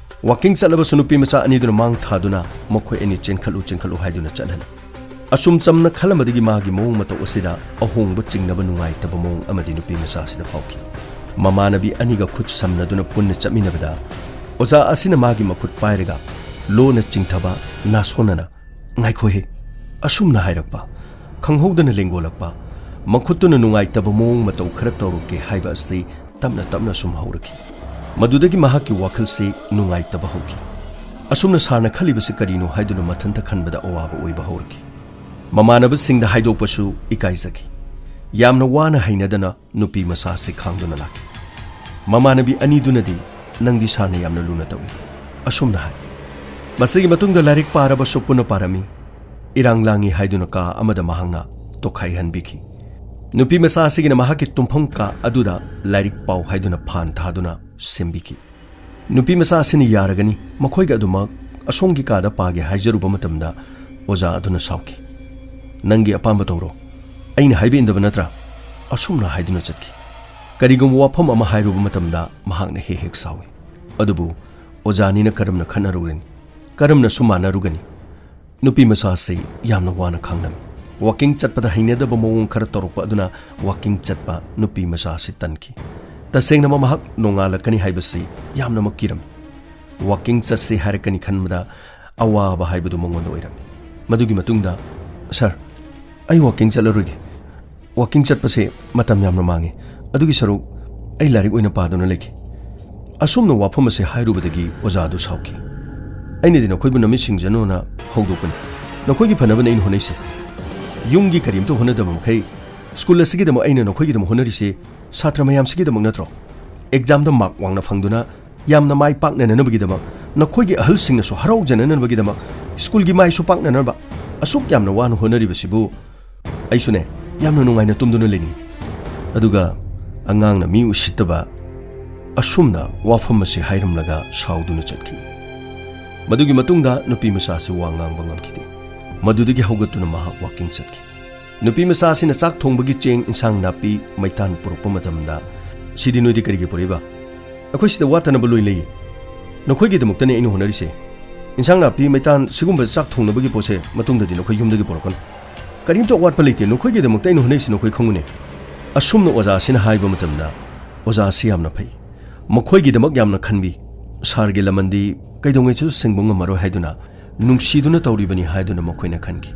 Walking ꯆꯠꯂꯕꯁꯨ ꯅꯨꯄꯤ ꯃꯆꯥ ꯑꯅꯤꯗꯨꯅ ꯃꯥꯡ ꯊꯥꯗꯨꯅ ꯃꯈꯣꯏ ꯑꯅꯤ ꯆꯦꯟꯈꯠꯂꯨ ꯆꯦꯟꯈꯠꯂꯨ ꯍꯥꯏꯗꯨꯅ ꯆꯠꯍꯜꯂꯤ꯫ ꯑꯆꯨꯝ ꯆꯝꯅ ꯈꯜꯂꯝꯕꯗꯒꯤ ꯃꯥꯒꯤ ꯃꯑꯣꯡ ꯃꯇꯧ ꯑꯁꯤꯗ ꯑꯍꯣꯡꯕ ꯆꯤꯡꯅꯕ ꯅꯨꯡꯉꯥꯏꯇꯕ ꯃꯑꯣꯡ ꯑꯃꯗꯤ ꯅꯨꯄꯤ ꯃꯆꯥ ꯑꯁꯤꯗ ꯐꯥꯎꯈꯤ꯫ ꯃꯃꯥꯟꯅꯕꯤ ꯑꯅꯤꯒ ꯈꯨꯠ ꯁꯝꯅꯗꯨꯅ ꯄꯨꯟꯅ ꯆꯠꯃꯤꯟꯅꯕꯗ ꯑꯣꯖꯥ ꯑꯁꯤꯅ ꯃꯥꯒꯤ ꯃꯈꯨꯠ ꯄꯥꯏꯔꯒ ꯂꯣꯟꯅ ꯆꯤꯡꯊꯕ ꯅꯥꯁꯣꯟꯅꯅ, "ꯉꯥꯏꯈꯣꯍꯦ," ꯑꯁꯨꯝꯅ ꯍꯥꯏꯔꯛꯄ, ꯈꯪꯍꯧꯗꯅ ꯂꯦꯡꯒꯣꯜꯂꯛꯄ, ꯃꯈꯨꯠꯇꯨꯅ ꯅꯨꯡꯉꯥꯏꯇꯕ ꯃꯑꯣꯡ ꯃꯇꯧ ꯈꯔ ꯇꯧꯔꯛꯀꯦ ꯍꯥꯏꯕ ꯑꯁꯤ ꯇꯞꯅ ꯇꯞꯅ ꯁꯨꯝ ꯍꯧꯔꯛꯈꯤ꯫ ꯃꯗꯨꯗꯒꯤ ꯃꯍꯥꯛꯀꯤ ꯋꯥꯈꯜꯁꯤ ꯅꯨꯡꯉꯥꯏꯇꯕ ꯍꯧꯈꯤ꯫ ꯑꯁꯨꯝꯅ ꯁꯥꯔꯅ ꯈꯜꯂꯤꯕꯁꯤ ꯀꯔꯤꯅꯣ ꯍꯥꯏꯗꯨꯅ ꯃꯊꯟꯇ ꯈꯟꯕꯗ ꯑꯋꯥꯕ ꯑꯣꯏꯕ ꯍꯧꯔꯛꯈꯤ꯫ ꯃꯃꯥꯟꯅꯕꯁꯤꯡꯗ ꯍꯥꯏꯗꯣꯛꯄꯁꯨ ꯏꯀꯥꯏꯖꯈꯤ꯫ ꯌꯥꯝꯅ ꯋꯥꯅ ꯍꯩꯅꯗꯅ ꯅꯨꯄꯤ ꯃꯆꯥ ꯑꯁꯤ ꯈꯥꯡꯗꯨꯅ ꯂꯥꯛꯈꯤ꯫ ꯃꯃꯥꯟꯅꯕꯤ ꯑꯅꯤꯗꯨꯅꯗꯤ, "ꯅꯪꯗꯤ ꯁꯥꯔꯅ ꯌꯥꯝꯅ ꯂꯨꯅ ꯇꯧꯏ," ꯑꯁꯨꯝꯅ ꯍꯥꯏ꯫ ꯃꯁꯤꯒꯤ ꯃꯇꯨꯡꯗ ꯂꯥꯏꯔꯤꯛ ꯄꯥꯔꯕꯁꯨ ꯄꯨꯟꯅ ꯄꯥꯔꯝꯃꯤ꯫ ꯏꯔꯥꯡ ꯂꯥꯡꯉꯤ ꯍꯥꯏꯗꯨꯅ ꯀꯥ ꯑꯃꯗ ꯃꯍꯥꯛꯅ ꯇꯣꯈꯥꯏꯍꯟꯕꯤꯈꯤ꯫ ꯅꯨꯄꯤ ꯃꯆꯥ ꯑꯁꯤꯒꯤꯅ ꯃꯍꯥꯛꯀꯤ ꯇꯨꯝꯐꯝ ꯀꯥ ꯑꯗꯨꯗ ꯂꯥꯏꯔꯤꯛ ꯄꯥꯎ ꯍꯥꯏꯗꯨꯅ ꯐꯥꯟ ꯊꯥꯗꯨꯅ ꯁꯦꯝꯕꯤꯈꯤ꯫ ꯅꯨꯄꯤ ꯃꯆꯥ ꯑꯁꯤꯅ ꯌꯥꯔꯒꯅꯤ, ꯃꯈꯣꯏꯒ ꯑꯗꯨꯃꯛ ꯑꯁꯣꯝꯒꯤ ꯀꯥꯗ ꯄꯥꯒꯦ ꯍꯥꯏꯖꯔꯨꯕ ꯃꯇꯝꯗ ꯑꯣꯖꯥ ꯑꯗꯨꯅ ꯁꯥꯎꯈꯤ꯫ "ꯅꯪꯒꯤ ꯑꯄꯥꯝꯕ ꯇꯧꯔꯣ, ꯑꯩꯅ ꯍꯥꯏꯕ ꯏꯟꯗꯕ ꯅꯠꯇ꯭ꯔꯥ?" ꯑꯁꯨꯝꯅ ꯍꯥꯏꯗꯨꯅ ꯆꯠꯈꯤ꯫ ꯀꯔꯤꯒꯨꯝꯕ ꯋꯥꯐꯝ ꯑꯃ ꯍꯥꯏꯔꯨꯕ ꯃꯇꯝꯗ ꯃꯍꯥꯛꯅ ꯍꯦꯛ ꯍꯦꯛ ꯁꯥꯎꯏ꯫ ꯑꯗꯨꯕꯨ ꯑꯣꯖꯥꯅꯤꯅ ꯀꯔꯝꯅ ꯈꯠꯅꯔꯨꯒꯅꯤ? ꯀꯔꯝꯅꯁꯨ ꯃꯥꯟꯅꯔꯨꯒꯅꯤ? ꯅꯨꯄꯤ ꯃꯆꯥ ꯑꯁꯤ ꯌꯥꯝꯅ ꯋꯥꯅ ꯈꯥꯡꯂꯝꯃꯤ꯫ ꯋꯥꯀꯤꯡ ꯆꯠꯄꯗ ꯍꯩꯅꯗꯕ ꯃꯑꯣꯡ ꯈꯔ ꯇꯧꯔꯛꯄ ꯑꯗꯨꯅ ꯋꯥꯀꯤꯡ ꯆꯠꯄ ꯅꯨꯄꯤ ꯃꯆꯥ ꯑꯁꯤ ꯇꯟꯈꯤ꯫ ꯇꯁꯦꯡꯅꯃꯛ ꯃꯍꯥꯛ ꯅꯣꯡꯉꯥꯜꯂꯛꯀꯅꯤ ꯍꯥꯏꯕꯁꯤ ꯌꯥꯝꯅꯃꯛ ꯀꯤꯔꯝꯃꯤ꯫ ꯋꯥꯀꯤꯡ ꯆꯠꯁꯤ ꯍꯥꯏꯔꯛꯀꯅꯤ ꯈꯟꯕꯗ ꯑꯋꯥꯕ ꯍꯥꯏꯕꯗꯨ ꯃꯉꯣꯟꯗ ꯑꯣꯏꯔꯝꯃꯤ꯫ ꯃꯗꯨꯒꯤ ꯃꯇꯨꯡꯗ, "ꯁꯥꯔ, ꯑꯩ ꯋꯥꯀꯤꯡ ꯆꯠꯂꯔꯣꯏꯒꯦ꯫ ꯋꯥꯀꯤꯡ ꯆꯠꯄꯁꯦ ꯃꯇꯝ ꯌꯥꯝꯅ ꯃꯥꯡꯉꯤ꯫ ꯑꯗꯨꯒꯤ ꯁꯔꯨꯛ ꯑꯩ ꯂꯥꯏꯔꯤꯛ ꯑꯣꯏꯅ ꯄꯥꯗꯨꯅ ꯂꯩꯒꯦ"꯫ ꯑꯁꯨꯝꯅ ꯋꯥꯐꯝ ꯑꯁꯤ ꯍꯥꯏꯔꯨꯕꯗꯒꯤ ꯑꯣꯖꯥ ꯑꯗꯨ ꯁꯥꯎꯈꯤ꯫ "ꯑꯩꯅꯗꯤ ꯅꯈꯣꯏꯕꯨ ꯅꯃꯤꯠ ꯁꯤꯡꯖꯅꯣꯅ ꯍꯧꯗꯣꯛꯄꯅꯤ꯫ ꯅꯈꯣꯏꯒꯤ ꯐꯅꯕꯅꯤ ꯑꯩꯅ ꯍꯣꯠꯅꯩꯁꯦ꯫ ꯌꯨꯝꯒꯤ ꯀꯔꯤꯝꯇ ꯍꯣꯠꯅꯗꯕ ꯃꯈꯩ ꯁ꯭ꯀꯨꯜ ꯑꯁꯤꯒꯤꯗꯃꯛ ꯑꯩꯅ ꯅꯈꯣꯏꯒꯤꯗꯃꯛ ꯍꯣꯠꯅꯔꯤꯁꯦ ꯁꯥꯇ꯭ꯔ ꯃꯌꯥꯝꯁꯤꯒꯤꯗꯃꯛ ꯅꯠꯇ꯭ꯔꯣ? ꯑꯦꯛꯖꯥꯝꯗ ꯃꯥꯔꯛ ꯋꯥꯡꯅ ꯐꯪꯗꯨꯅ ꯌꯥꯝꯅ ꯃꯥꯏ ꯄꯥꯛꯅꯅꯅꯕꯒꯤꯗꯃꯛ, ꯅꯈꯣꯏꯒꯤ ꯑꯍꯜꯁꯤꯡꯅꯁꯨ ꯍꯔꯥꯎꯖꯅꯅꯕꯒꯤꯗꯃꯛ, ꯁ꯭ꯀꯨꯜꯒꯤ ꯃꯥꯏꯁꯨ ꯄꯥꯛꯅꯅꯕ ꯑꯁꯨꯛ ꯌꯥꯝꯅ ꯋꯥꯅ ꯍꯣꯠꯅꯔꯤꯕꯁꯤꯕꯨ ꯑꯩꯁꯨꯅꯦ ꯌꯥꯝꯅ ꯅꯨꯡꯉꯥꯏꯅ ꯇꯨꯝꯗꯨꯅ ꯂꯩꯅꯤꯡꯏ"꯫ ꯑꯗꯨꯒ ꯑꯉꯥꯡꯅ ꯃꯤ ꯎꯁꯤꯠꯇꯕ ꯑꯁꯨꯝꯅ ꯋꯥꯐꯝ ꯑꯁꯤ ꯍꯥꯏꯔꯝꯂꯒ ꯁꯥꯎꯗꯨꯅ ꯆꯠꯈꯤ꯫ ꯃꯗꯨꯒꯤ ꯃꯇꯨꯡꯗ ꯅꯨꯄꯤ ꯃꯆꯥ ꯑꯁꯤ ꯋꯥ ꯉꯥꯡꯕ ꯉꯝꯈꯤꯗꯦ꯫ ꯃꯗꯨꯗꯒꯤ ꯍꯧꯒꯠꯇꯨꯅ ꯃꯍꯥꯛ ꯋꯥꯀꯤꯡ ꯆꯠꯈꯤ꯫ ꯅꯨꯄꯤ ꯃꯆꯥ ꯑꯁꯤꯅ ꯆꯥꯛ ꯊꯣꯡꯕꯒꯤ ꯆꯦꯡ, ꯏꯟꯁꯥꯡ ꯅꯥꯄꯤ, ꯃꯩꯇꯥꯟ ꯄꯨꯔꯛꯄ ꯃꯇꯝꯗ, "ꯁꯤꯗꯤ ꯅꯣꯏꯗꯤ ꯀꯔꯤꯒꯤ ꯄꯨꯔꯛꯏꯕ? ꯑꯩꯈꯣꯏ ꯁꯤꯗ ꯋꯥꯠꯇꯅꯕ ꯂꯣꯏ ꯂꯩꯌꯦ꯫ ꯅꯈꯣꯏꯒꯤꯗꯃꯛꯇꯅꯦ ꯑꯩꯅ ꯍꯣꯠꯅꯔꯤꯁꯦ꯫ ꯏꯟꯁꯥꯡ ꯅꯥꯄꯤ, ꯃꯩꯇꯥꯟ, ꯁꯤꯒꯨꯝꯕ ꯆꯥꯛ ꯊꯣꯡꯅꯕꯒꯤ ꯄꯣꯠꯁꯦ ꯃꯇꯨꯡꯗꯗꯤ ꯅꯈꯣꯏ ꯌꯨꯝꯗꯒꯤ ꯄꯨꯔꯛꯀꯅꯨ꯫ ꯀꯔꯤꯝꯇ ꯑꯋꯥꯠꯄ ꯂꯩꯇꯦ꯫ ꯅꯈꯣꯏꯒꯤꯗꯃꯛꯇ ꯑꯩꯅ ꯍꯣꯠꯅꯔꯤꯁꯤ ꯅꯈꯣꯏ ꯈꯪꯉꯨꯅꯦ"꯫ ꯑꯁꯨꯝꯅ ꯑꯣꯖꯥ ꯑꯁꯤꯅ ꯍꯥꯏꯕ ꯃꯇꯝꯗ, ꯑꯣꯖꯥ ꯑꯁꯤ ꯌꯥꯝꯅ ꯐꯩ꯫ ꯃꯈꯣꯏꯒꯤꯗꯃꯛ ꯌꯥꯝꯅ ꯈꯟꯕꯤ꯫ ꯁꯥꯔꯒꯤ ꯂꯃꯟꯗꯤ ꯀꯩꯗꯧꯉꯩꯁꯨ ꯁꯤꯡꯕ ꯉꯝꯃꯔꯣꯏ ꯍꯥꯏꯗꯨꯅ ꯅꯨꯡꯁꯤꯗꯨꯅ ꯇꯧꯔꯤꯕꯅꯤ ꯍꯥꯏꯗꯨꯅ ꯃꯈꯣꯏꯅ ꯈꯟꯈꯤ꯫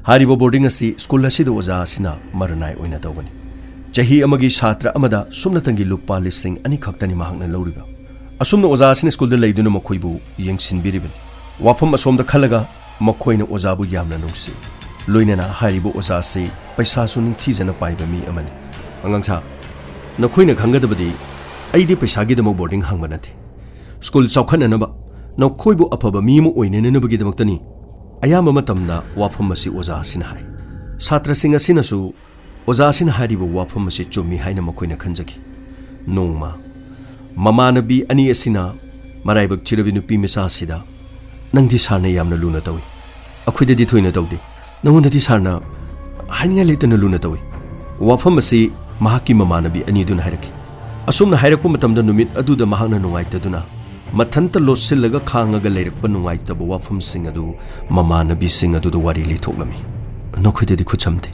ꯍꯥꯏꯔꯤꯕ ꯕꯣꯔꯗꯤꯡ ꯑꯁꯤ ꯁ꯭ꯀꯨꯜ ꯑꯁꯤꯗ ꯑꯣꯖꯥ ꯑꯁꯤꯅ ꯃꯔꯅꯥꯏ ꯑꯣꯏꯅ ꯇꯧꯕꯅꯤ꯫ ꯆꯍꯤ ꯑꯃꯒꯤ ꯁꯥꯇ꯭ꯔ ꯑꯃꯗ ꯁꯨꯞꯅꯇꯪꯒꯤ ꯂꯨꯄꯥ ꯂꯤꯁꯤꯡ ꯑꯅꯤ ꯈꯛꯇꯅꯤ ꯃꯍꯥꯛꯅ ꯂꯧꯔꯤꯕ꯫ ꯑꯁꯨꯝꯅ ꯑꯣꯖꯥ ꯑꯁꯤꯅ ꯁ꯭ꯀꯨꯜꯗ ꯂꯩꯗꯨꯅ ꯃꯈꯣꯏꯕꯨ ꯌꯦꯡꯁꯤꯟꯕꯤꯔꯤꯕꯅꯤ꯫ ꯋꯥꯐꯝ ꯑꯁꯣꯝꯗ ꯈꯜꯂꯒ ꯃꯈꯣꯏꯅ ꯑꯣꯖꯥꯕꯨ ꯌꯥꯝꯅ ꯅꯨꯡꯁꯤ꯫ ꯂꯣꯏꯅꯅ ꯍꯥꯏꯔꯤꯕ ꯑꯣꯖꯥ ꯑꯁꯤ ꯄꯩꯁꯥꯁꯨ ꯅꯤꯡꯊꯤꯖꯅ ꯄꯥꯏꯕ ꯃꯤ ꯑꯃꯅꯤ꯫ "ꯑꯉꯥꯡꯁꯥ, ꯅꯈꯣꯏꯅ ꯈꯪꯒꯗꯕꯗꯤ ꯑꯩꯗꯤ ꯄꯩꯁꯥꯒꯤꯗꯃꯛ ꯕꯣꯔꯗꯤꯡ ꯍꯥꯡꯕ ꯅꯠꯇꯦ꯫ ꯁ꯭ꯀꯨꯜ ꯆꯥꯎꯈꯠꯅꯅꯕ ꯅꯈꯣꯏꯕꯨ ꯑꯐꯕ ꯃꯤ ꯑꯃ ꯑꯣꯏꯅꯅꯕꯒꯤꯗꯃꯛꯇꯅꯤ"꯫ ꯑꯌꯥꯝꯕ ꯃꯇꯝꯗ ꯋꯥꯐꯝ ꯑꯁꯤ ꯑꯣꯖꯥ ꯑꯁꯤꯅ ꯍꯥꯏ꯫ ꯁꯥꯇ꯭ꯔꯁꯤꯡ ꯑꯁꯤꯅꯁꯨ ꯑꯣꯖꯥ ꯑꯁꯤꯅ ꯍꯥꯏꯔꯤꯕ ꯋꯥꯐꯝ ꯑꯁꯤ ꯆꯨꯝꯃꯤ ꯍꯥꯏꯅ ꯃꯈꯣꯏꯅ ꯈꯟꯖꯈꯤ꯫ ꯅꯣꯡꯃ ꯃꯃꯥꯟꯅꯕꯤ ꯑꯅꯤ ꯑꯁꯤꯅ ꯃꯔꯥꯏꯕꯛ ꯊꯤꯔꯕꯤ ꯅꯨꯄꯤ ꯃꯆꯥ ꯑꯁꯤꯗ, "ꯅꯪꯗꯤ ꯁꯥꯔꯅ ꯌꯥꯝꯅ ꯂꯨꯅ ꯇꯧꯏ, ꯑꯩꯈꯣꯏꯗꯗꯤ ꯊꯣꯏꯅ ꯇꯧꯗꯦ, ꯅꯉꯣꯟꯗꯗꯤ ꯁꯥꯔꯅ ꯍꯥꯏꯅꯤꯡꯉꯥꯏ ꯂꯩꯇꯅ ꯂꯨꯅ ꯇꯧꯏ"꯫ ꯋꯥꯐꯝ ꯑꯁꯤ ꯃꯍꯥꯛꯀꯤ ꯃꯃꯥꯟꯅꯕꯤ ꯑꯅꯤꯗꯨꯅ ꯍꯥꯏꯔꯛꯈꯤ꯫ ꯑꯁꯨꯝꯅ ꯍꯥꯏꯔꯛꯄ ꯃꯇꯝꯗ ꯅꯨꯃꯤꯠ ꯑꯗꯨꯗ ꯃꯍꯥꯛꯅ ꯅꯨꯡꯉꯥꯏꯇꯗꯨꯅ ꯃꯊꯟꯇ ꯂꯣꯠꯁꯤꯜꯂꯒ ꯈꯥꯡꯉꯒ ꯂꯩꯔꯛꯄ ꯅꯨꯡꯉꯥꯏꯇꯕ ꯋꯥꯐꯝꯁꯤꯡ ꯑꯗꯨ ꯃꯃꯥꯟꯅꯕꯤꯁꯤꯡ ꯑꯗꯨꯗ ꯋꯥꯔꯤ ꯂꯤꯊꯣꯛꯂꯝꯃꯤ꯫ "ꯅꯈꯣꯏꯗꯗꯤ ꯈꯨꯠ ꯁꯝꯗꯦ,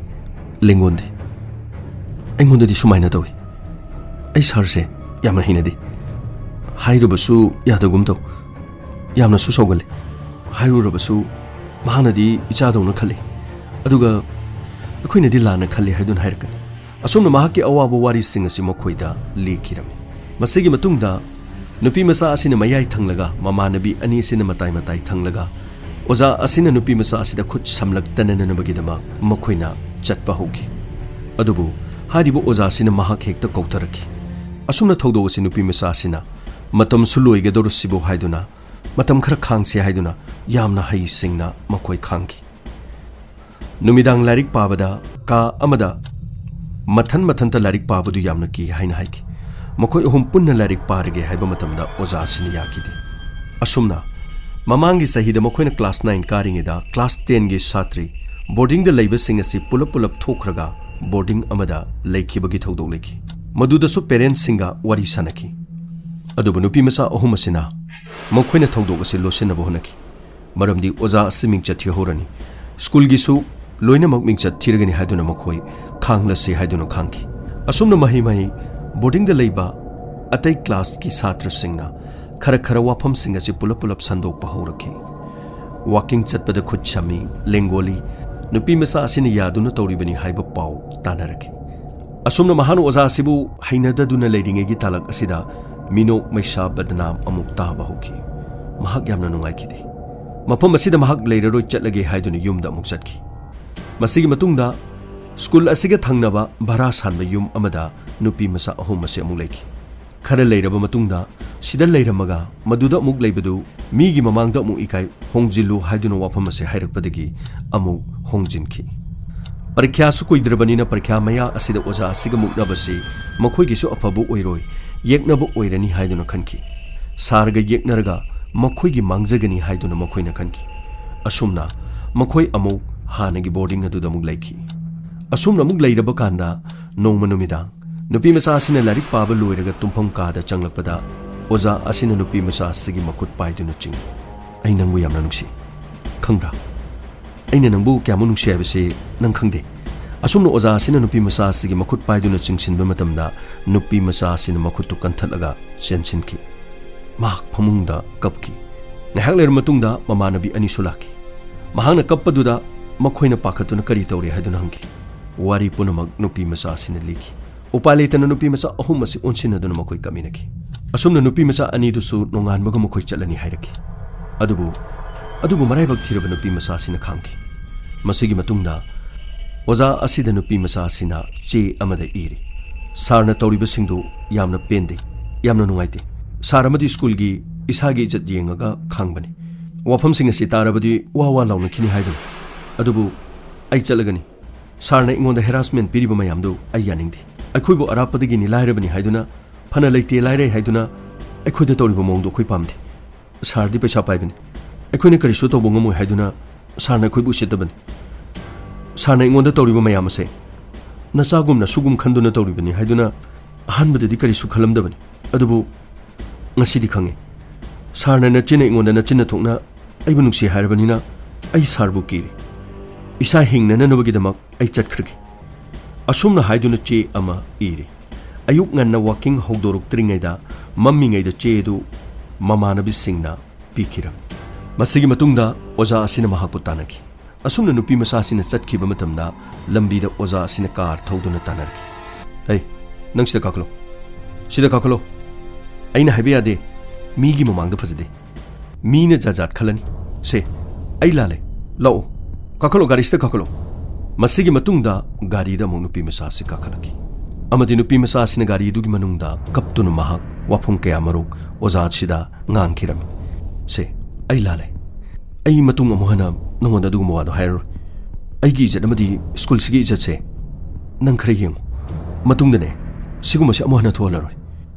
ꯂꯦꯡꯒꯣꯟꯗꯦ, ꯑꯩꯉꯣꯟꯗꯗꯤ ꯁꯨꯃꯥꯏꯅ ꯇꯧꯏ꯫ ꯑꯩ ꯁꯥꯔꯁꯦ ꯌꯥꯝꯅ ꯍꯩꯅꯗꯦ꯫ ꯍꯥꯏꯔꯨꯕꯁꯨ ꯌꯥꯗꯒꯨꯝ ꯇꯧ, ꯌꯥꯝꯅꯁꯨ ꯁꯥꯎꯒꯜꯂꯤ꯫ ꯍꯥꯏꯔꯨꯔꯕꯁꯨ ꯃꯍꯥꯛꯅꯗꯤ ꯏꯆꯥꯗꯧꯅ ꯈꯜꯂꯤ, ꯑꯗꯨꯒ ꯑꯩꯈꯣꯏꯅꯗꯤ ꯂꯥꯟꯅ ꯈꯜꯂꯤ" ꯍꯥꯏꯗꯨꯅ ꯍꯥꯏꯔꯛꯀꯅꯤ꯫ ꯑꯁꯨꯝꯅ ꯃꯍꯥꯛꯀꯤ ꯑꯋꯥꯕ ꯋꯥꯔꯤꯁꯤꯡ ꯑꯁꯤ ꯃꯈꯣꯏꯗ ꯂꯤꯈꯤꯔꯝꯃꯤ꯫ ꯃꯁꯤꯒꯤ ꯃꯇꯨꯡꯗ ꯅꯨꯄꯤ ꯃꯆꯥ ꯑꯁꯤꯅ ꯃꯌꯥꯏ ꯊꯪꯂꯒ ꯃꯃꯥꯟꯅꯕꯤ ꯑꯅꯤ ꯑꯁꯤꯅ ꯃꯇꯥꯏ ꯃꯇꯥꯏ ꯊꯪꯂꯒ ꯑꯣꯖꯥ ꯑꯁꯤꯅ ꯅꯨꯄꯤ ꯃꯆꯥ ꯑꯁꯤꯗ ꯈꯨꯠ ꯁꯝꯂꯛꯇꯅꯅꯕꯒꯤꯗꯃꯛ ꯃꯈꯣꯏꯅ ꯆꯠꯄ ꯍꯧꯈꯤ꯫ ꯑꯗꯨꯕꯨ ꯍꯥꯏꯔꯤꯕ ꯑꯣꯖꯥ ꯑꯁꯤꯅ ꯃꯍꯥꯛ ꯍꯦꯛꯇ ꯀꯧꯊꯔꯛꯈꯤ꯫ ꯑꯁꯨꯝꯅ ꯊꯧꯗꯣꯛ ꯑꯁꯤ ꯅꯨꯄꯤ ꯃꯆꯥ ꯑꯁꯤꯅ ꯃꯇꯝꯁꯨ ꯂꯣꯏꯒꯗꯧꯔꯁꯤꯕꯨ ꯍꯥꯏꯗꯨꯅ ꯃꯇꯝ ꯈꯔ ꯈꯥꯡꯁꯤ ꯍꯥꯏꯗꯨꯅ ꯌꯥꯝꯅ ꯍꯩꯁꯤꯡꯅ ꯃꯈꯣꯏ ꯈꯥꯡꯈꯤ꯫ ꯅꯨꯃꯤꯗꯥꯡ ꯂꯥꯏꯔꯤꯛ ꯄꯥꯕꯗ ꯀꯥ ꯑꯃꯗ ꯃꯊꯟ ꯃꯊꯟꯇ ꯂꯥꯏꯔꯤꯛ ꯄꯥꯕꯗꯨ ꯌꯥꯝꯅ ꯀꯤ ꯍꯥꯏꯅ ꯍꯥꯏꯈꯤ꯫ ꯃꯈꯣꯏ ꯑꯍꯨꯝ ꯄꯨꯟꯅ ꯂꯥꯏꯔꯤꯛ ꯄꯥꯔꯒꯦ ꯍꯥꯏꯕ ꯃꯇꯝꯗ ꯑꯣꯖꯥ ꯑꯁꯤꯅ ꯌꯥꯈꯤꯗꯦ꯫ ꯑꯁꯨꯝꯅ ꯃꯃꯥꯡꯒꯤ ꯆꯍꯤꯗ ꯃꯈꯣꯏꯅ ꯀ꯭ꯂꯥꯁ ꯅꯥꯏꯟ ꯀꯥꯔꯤꯉꯩꯗ ꯀ꯭ꯂꯥꯁ ꯇꯦꯟꯒꯤ ꯁꯥꯇ꯭ꯔꯤ ꯕꯣꯔꯗꯤꯡꯗ ꯂꯩꯕꯁꯤꯡ ꯑꯁꯤ ꯄꯨꯂꯞ ꯄꯨꯂꯞ ꯊꯣꯛꯈ꯭ꯔꯒ ꯕꯣꯔꯗꯤꯡ ꯑꯃꯗ ꯂꯩꯈꯤꯕꯒꯤ ꯊꯧꯗꯣꯛ ꯂꯩꯈꯤ꯫ ꯃꯗꯨꯗꯁꯨ ꯄꯦꯔꯦꯟꯁꯁꯤꯡꯒ ꯋꯥꯔꯤ ꯁꯥꯅꯈꯤ꯫ ꯑꯗꯨꯕꯨ ꯅꯨꯄꯤ ꯃꯆꯥ ꯑꯍꯨꯝ ꯑꯁꯤꯅ ꯃꯈꯣꯏꯅ ꯊꯧꯗꯣꯛ ꯑꯁꯤ ꯂꯣꯠꯁꯤꯟꯅꯕ ꯍꯣꯠꯅꯈꯤ꯫ ꯃꯔꯝꯗꯤ ꯑꯣꯖꯥ ꯑꯁꯤ ꯃꯤꯡꯆꯠ ꯊꯤꯍꯧꯔꯅꯤ, ꯁ꯭ꯀꯨꯜꯒꯤꯁꯨ ꯂꯣꯏꯅꯃꯛ ꯃꯤꯡꯆꯠ ꯊꯤꯔꯒꯅꯤ ꯍꯥꯏꯗꯨꯅ ꯃꯈꯣꯏ ꯈꯥꯡꯂꯁꯤ ꯍꯥꯏꯗꯨꯅ ꯈꯥꯡꯈꯤ꯫ ꯑꯁꯨꯝꯅ ꯃꯍꯩ ꯃꯍꯩ ꯕꯣꯔꯗꯤꯡꯗ ꯂꯩꯕ ꯑꯇꯩ ꯀ꯭ꯂꯥꯁꯀꯤ ꯁꯥꯇ꯭ꯔꯁꯤꯡꯅ ꯈꯔ ꯈꯔ ꯋꯥꯐꯝꯁꯤꯡ ꯑꯁꯤ ꯄꯨꯂꯞ ꯄꯨꯂꯞ ꯁꯟꯗꯣꯛꯄ ꯍꯧꯔꯛꯈꯤ꯫ ꯋꯥꯀꯤꯡ ꯆꯠꯄꯗ ꯈꯨꯠ ꯁꯝꯃꯤ, ꯂꯦꯡꯒꯣꯜꯂꯤ, ꯅꯨꯄꯤ ꯃꯆꯥ ꯑꯁꯤꯅ ꯌꯥꯗꯨꯅ ꯇꯧꯔꯤꯕꯅꯤ ꯍꯥꯏꯕ ꯄꯥꯎ ꯇꯥꯅꯔꯛꯈꯤ꯫ ꯑꯁꯨꯝꯅ ꯃꯍꯥꯛꯅ ꯑꯣꯖꯥ ꯑꯁꯤꯕꯨ ꯍꯩꯅꯗꯗꯨꯅ ꯂꯩꯔꯤꯉꯩꯒꯤ ꯇꯥꯂꯛ ꯑꯁꯤꯗ ꯃꯤꯅꯣꯛ ꯃꯩꯁꯥ ꯕꯗꯅꯥꯝ ꯑꯃꯨꯛ ꯇꯥꯕ ꯍꯧꯈꯤ꯫ ꯃꯍꯥꯛ ꯌꯥꯝꯅ ꯅꯨꯡꯉꯥꯏꯈꯤꯗꯦ꯫ ꯃꯐꯝ ꯑꯁꯤꯗ ꯃꯍꯥꯛ ꯂꯩꯔꯔꯣꯏ, ꯆꯠꯂꯒꯦ ꯍꯥꯏꯗꯨꯅ ꯌꯨꯝꯗ ꯑꯃꯨꯛ ꯆꯠꯈꯤ꯫ ꯃꯁꯤꯒꯤ ꯃꯇꯨꯡꯗ ꯁ꯭ꯀꯨꯜ ꯑꯁꯤꯒ ꯊꯪꯅꯕ ꯚꯔꯥ ꯁꯥꯟꯕ ꯌꯨꯝ ꯑꯃꯗ ꯅꯨꯄꯤ ꯃꯆꯥ ꯑꯍꯨꯝ ꯑꯁꯤ ꯑꯃꯨꯛ ꯂꯩꯈꯤ꯫ ꯈꯔ ꯂꯩꯔꯕ ꯃꯇꯨꯡꯗ ꯁꯤꯗ ꯂꯩꯔꯝꯃꯒ ꯃꯗꯨꯗ ꯑꯃꯨꯛ ꯂꯩꯕꯗꯨ ꯃꯤꯒꯤ ꯃꯃꯥꯡꯗ ꯑꯃꯨꯛ ꯏꯀꯥꯏ, ꯍꯣꯡꯖꯤꯜꯂꯨ ꯍꯥꯏꯗꯨꯅ ꯋꯥꯐꯝ ꯑꯁꯤ ꯍꯥꯏꯔꯛꯄꯗꯒꯤ ꯑꯃꯨꯛ ꯍꯣꯡꯖꯤꯟꯈꯤ꯫ ꯄꯔꯤꯈ꯭ꯌꯥꯁꯨ ꯀꯨꯏꯗ꯭ꯔꯕꯅꯤꯅ ꯄꯔꯤꯈ꯭ꯌꯥ ꯃꯌꯥ ꯑꯁꯤꯗ ꯑꯣꯖꯥ ꯑꯁꯤꯒ ꯃꯨꯛꯅꯕꯁꯤ ꯃꯈꯣꯏꯒꯤꯁꯨ ꯑꯐꯕ ꯑꯣꯏꯔꯣꯏ, ꯌꯦꯛꯅꯕ ꯑꯣꯏꯔꯅꯤ ꯍꯥꯏꯗꯨꯅ ꯈꯟꯈꯤ꯫ ꯁꯥꯔꯒ ꯌꯦꯛꯅꯔꯒ ꯃꯈꯣꯏꯒꯤ ꯃꯥꯡꯖꯒꯅꯤ ꯍꯥꯏꯗꯨꯅ ꯃꯈꯣꯏꯅ ꯈꯟꯈꯤ꯫ ꯑꯁꯨꯝꯅ ꯃꯈꯣꯏ ꯑꯃꯨꯛ ꯍꯥꯟꯅꯒꯤ ꯕꯣꯔꯗꯤꯡ ꯑꯗꯨꯗ ꯑꯃꯨꯛ ꯂꯩꯈꯤ꯫ ꯑꯁꯨꯝꯅ ꯑꯃꯨꯛ ꯂꯩꯔꯕ ꯀꯥꯟꯗ ꯅꯣꯡꯃ ꯅꯨꯃꯤꯗꯥꯡ ꯅꯨꯄꯤ ꯃꯆꯥ ꯑꯁꯤꯅ ꯂꯥꯏꯔꯤꯛ ꯄꯥꯕ ꯂꯣꯏꯔꯒ ꯇꯨꯝꯐꯝ ꯀꯥꯗ ꯆꯪꯂꯛꯄꯗ ꯑꯣꯖꯥ ꯑꯁꯤꯅ ꯅꯨꯄꯤ ꯃꯆꯥ ꯑꯁꯤꯒꯤ ꯃꯈꯨꯠ ꯄꯥꯏꯗꯨꯅ ꯆꯤꯡꯏ꯫ "ꯑꯩ ꯅꯪꯕꯨ ꯌꯥꯝꯅ ꯅꯨꯡꯁꯤ, ꯈꯪꯕ꯭ꯔꯥ? ꯑꯩꯅ ꯅꯪꯕꯨ ꯀꯌꯥꯃꯨꯛ ꯅꯨꯡꯁꯤ ꯍꯥꯏꯕꯁꯤ ꯅꯪ ꯈꯪꯗꯦ"꯫ ꯑꯁꯨꯝꯅ ꯑꯣꯖꯥ ꯑꯁꯤꯅ ꯅꯨꯄꯤ ꯃꯆꯥ ꯑꯁꯤꯒꯤ ꯃꯈꯨꯠ ꯄꯥꯏꯗꯨꯅ ꯆꯤꯡꯁꯤꯟꯕ ꯃꯇꯝꯗ ꯅꯨꯄꯤ ꯃꯆꯥ ꯑꯁꯤꯅ ꯃꯈꯨꯠꯇꯨ ꯀꯟꯊꯠꯂꯒ ꯆꯦꯟꯁꯤꯟꯈꯤ꯫ ꯃꯍꯥꯛ ꯐꯃꯨꯡꯗ ꯀꯞꯈꯤ꯫ ꯉꯥꯏꯍꯥꯛ ꯂꯩꯔꯕ ꯃꯇꯨꯡꯗ ꯃꯃꯥꯟꯅꯕꯤ ꯑꯅꯤꯁꯨ ꯂꯥꯛꯈꯤ꯫ ꯃꯍꯥꯛꯅ ꯀꯞꯄꯗꯨꯗ ꯃꯈꯣꯏꯅ ꯄꯥꯈꯠꯇꯨꯅ ꯀꯔꯤ ꯇꯧꯔꯤ ꯍꯥꯏꯗꯨꯅ ꯍꯪꯈꯤ꯫ ꯋꯥꯔꯤ ꯄꯨꯝꯅꯃꯛ ꯅꯨꯄꯤ ꯃꯆꯥ ꯑꯁꯤꯅ ꯂꯤꯈꯤ꯫ ꯎꯄꯥꯏ ꯂꯩꯇꯅ ꯅꯨꯄꯤ ꯃꯆꯥ ꯑꯍꯨꯝ ꯑꯁꯤ ꯑꯣꯟꯁꯤꯟꯅꯗꯨꯅ ꯃꯈꯣꯏ ꯀꯞꯃꯤꯟꯅꯈꯤ꯫ ꯑꯁꯨꯝꯅ ꯅꯨꯄꯤ ꯃꯆꯥ ꯑꯅꯤꯗꯨꯁꯨ ꯅꯣꯡꯉꯥꯟꯕꯒ ꯃꯈꯣꯏ ꯆꯠꯂꯅꯤ ꯍꯥꯏꯔꯛꯈꯤ꯫ ꯑꯗꯨꯕꯨ, ꯑꯗꯨꯕꯨ ꯃꯔꯥꯏꯕꯛ ꯊꯤꯔꯕ ꯅꯨꯄꯤ ꯃꯆꯥ ꯑꯁꯤꯅ ꯈꯥꯝꯈꯤ꯫ ꯃꯁꯤꯒꯤ ꯃꯇꯨꯡꯗ ꯑꯣꯖꯥ ꯑꯁꯤꯗ ꯅꯨꯄꯤ ꯃꯆꯥ ꯑꯁꯤꯅ ꯆꯦ ꯑꯃꯗ ꯏꯔꯤ, "ꯁꯥꯔꯅ ꯇꯧꯔꯤꯕꯁꯤꯡꯗꯨ ꯌꯥꯝꯅ ꯄꯦꯟꯗꯦ, ꯌꯥꯝꯅ ꯅꯨꯡꯉꯥꯏꯇꯦ꯫ ꯁꯥꯔ ꯑꯃꯗꯤ ꯁ꯭ꯀꯨꯜꯒꯤ ꯏꯁꯥꯒꯤ ꯏꯖꯠ ꯌꯦꯡꯉꯒ ꯈꯥꯡꯕꯅꯤ꯫ ꯋꯥꯐꯝꯁꯤꯡ ꯑꯁꯤ ꯇꯥꯔꯕꯗꯤ ꯋꯥ ꯋꯥ ꯂꯥꯎꯅꯈꯤꯅꯤ ꯍꯥꯏꯗꯨꯅ꯫ ꯑꯗꯨꯕꯨ ꯑꯩ ꯆꯠꯂꯒꯅꯤ꯫ ꯁꯥꯔꯅ ꯑꯩꯉꯣꯟꯗ ꯍꯦꯔꯥꯁꯃꯦꯟ ꯄꯤꯔꯤꯕ ꯃꯌꯥꯝꯗꯨ ꯑꯩ ꯌꯥꯅꯤꯡꯗꯦ꯫ ꯑꯩꯈꯣꯏꯕꯨ ꯑꯔꯥꯞꯄꯗꯒꯤꯅꯤ, ꯂꯥꯏꯔꯕꯅꯤ ꯍꯥꯏꯗꯨꯅ, ꯐꯅ ꯂꯩꯇꯦ ꯂꯥꯏꯔꯩ ꯍꯥꯏꯗꯨꯅ ꯑꯩꯈꯣꯏꯗ ꯇꯧꯔꯤꯕ ꯃꯑꯣꯡꯗꯨ ꯑꯩꯈꯣꯏ ꯄꯥꯝꯗꯦ꯫ ꯁꯥꯔꯗꯤ ꯄꯩꯁꯥ ꯄꯥꯏꯕꯅꯤ, ꯑꯩꯈꯣꯏꯅ ꯀꯔꯤꯁꯨ ꯇꯧꯕ ꯉꯝꯃꯣꯏ ꯍꯥꯏꯗꯨꯅ ꯁꯥꯔꯅ ꯑꯩꯈꯣꯏꯕꯨ ꯎꯁꯤꯠꯇꯕꯅꯤ꯫ ꯁꯥꯔꯅ ꯑꯩꯉꯣꯟꯗ ꯇꯧꯔꯤꯕ ꯃꯌꯥꯝ ꯑꯁꯦ ꯅꯆꯥꯒꯨꯝꯅ ꯁꯨꯒꯨꯝ ꯈꯟꯗꯨꯅ ꯇꯧꯔꯤꯕꯅꯤ ꯍꯥꯏꯗꯨꯅ ꯑꯍꯥꯟꯕꯗꯗꯤ ꯀꯔꯤꯁꯨ ꯈꯜꯂꯝꯗꯕꯅꯤ꯫ ꯑꯗꯨꯕꯨ ꯉꯁꯤꯗꯤ ꯈꯪꯉꯦ꯫ ꯁꯥꯔꯅ ꯅꯆꯤꯟꯅ ꯑꯩꯉꯣꯟꯗ ꯅꯆꯤꯟꯅ ꯊꯣꯛꯅ ꯑꯩꯕꯨ ꯅꯨꯡꯁꯤ ꯍꯥꯏꯔꯕꯅꯤꯅ ꯑꯩ ꯁꯥꯔꯕꯨ ꯀꯤꯔꯦ꯫ ꯏꯁꯥ ꯍꯤꯡꯅꯅꯕꯒꯤꯗꯃꯛ ꯑꯩ ꯆꯠꯈ꯭ꯔꯒꯦ"꯫ ꯑꯁꯨꯝꯅ ꯍꯥꯏꯗꯨꯅ ꯆꯦ ꯑꯃ ꯏꯔꯦ꯫ ꯑꯌꯨꯛ ꯉꯟꯅ ꯋꯥꯀꯤꯡ ꯍꯧꯗꯣꯔꯛꯇ꯭ꯔꯤꯉꯩꯗ, ꯃꯝꯃꯤꯉꯩꯗ ꯆꯦ ꯑꯗꯨ ꯃꯃꯥꯟꯅꯕꯤꯁꯤꯡꯅ ꯄꯤꯈꯤꯔꯝꯃꯤ꯫ ꯃꯁꯤꯒꯤ ꯃꯇꯨꯡꯗ ꯑꯣꯖꯥ ꯑꯁꯤꯅ ꯃꯍꯥꯛꯄꯨ ꯇꯥꯟꯅꯈꯤ꯫ ꯑꯁꯨꯝꯅ ꯅꯨꯄꯤ ꯃꯆꯥꯁꯤꯅ ꯆꯠꯈꯤꯕ ꯃꯇꯝꯗ ꯂꯝꯕꯤꯗ ꯑꯣꯖꯥ ꯑꯁꯤꯅ ꯀꯥꯔ ꯊꯧꯗꯨꯅ ꯇꯥꯟꯅꯔꯛꯈꯤ꯫ "ꯍꯩ, ꯅꯪ ꯁꯤꯗ ꯀꯥꯈꯠꯂꯣ꯫ ꯁꯤꯗ ꯀꯥꯈꯠꯂꯣ꯫ ꯑꯩꯅ ꯍꯥꯏꯕ ꯌꯥꯗꯦ꯫ ꯃꯤꯒꯤ ꯃꯃꯥꯡꯗ ꯐꯖꯗꯦ꯫ ꯃꯤꯅ ꯖꯥꯠ ꯖꯥꯠ ꯈꯜꯂꯅꯤ꯫ ꯁꯦ, ꯑꯩ ꯂꯥꯜꯂꯦ꯫ ꯂꯥꯛꯑꯣ꯫ ꯀꯥꯈꯠꯂꯣ, ꯒꯥꯔꯤꯁꯤꯗ ꯀꯥꯈꯠꯂꯣ꯫" ꯃꯁꯤꯒꯤ ꯃꯇꯨꯡꯗ ꯒꯥꯔꯤꯗ ꯑꯃꯨꯛ ꯅꯨꯄꯤ ꯃꯆꯥ ꯑꯁꯤ ꯀꯥꯈꯠꯂꯛꯈꯤ꯫ ꯑꯃꯗꯤ ꯅꯨꯄꯤ ꯃꯆꯥ ꯑꯁꯤꯅ ꯒꯥꯔꯤ ꯑꯗꯨꯒꯤ ꯃꯅꯨꯡꯗ ꯀꯞꯇꯨꯅ ꯃꯍꯥꯛ ꯋꯥꯐꯝ ꯀꯌꯥꯃꯔꯨꯛ ꯑꯣꯖꯥ ꯑꯁꯤꯗ ꯉꯥꯡꯈꯤꯔꯝꯃꯤ꯫ "ꯁꯦ, ꯑꯩ ꯂꯥꯜꯂꯦ꯫ ꯑꯩ ꯃꯇꯨꯡ ꯑꯃꯨꯛ ꯍꯟꯅ ꯅꯉꯣꯟꯗ ꯑꯗꯨꯒꯨꯝꯕ ꯋꯥꯗꯣ ꯍꯥꯏꯔꯔꯣꯏ꯫ ꯑꯩꯒꯤ ꯏꯖꯠ ꯑꯃꯗꯤ ꯁ꯭ꯀꯨꯜꯁꯤꯒꯤ ꯏꯖꯠꯁꯦ ꯅꯪ ꯈꯔ ꯌꯦꯡꯉꯨ꯫ ꯃꯇꯨꯡꯗꯅꯦ, ꯁꯤꯒꯨꯝꯕꯁꯦ ꯑꯃꯨꯛ ꯍꯟꯅ ꯊꯣꯛꯍꯜꯂꯔꯣꯏ꯫"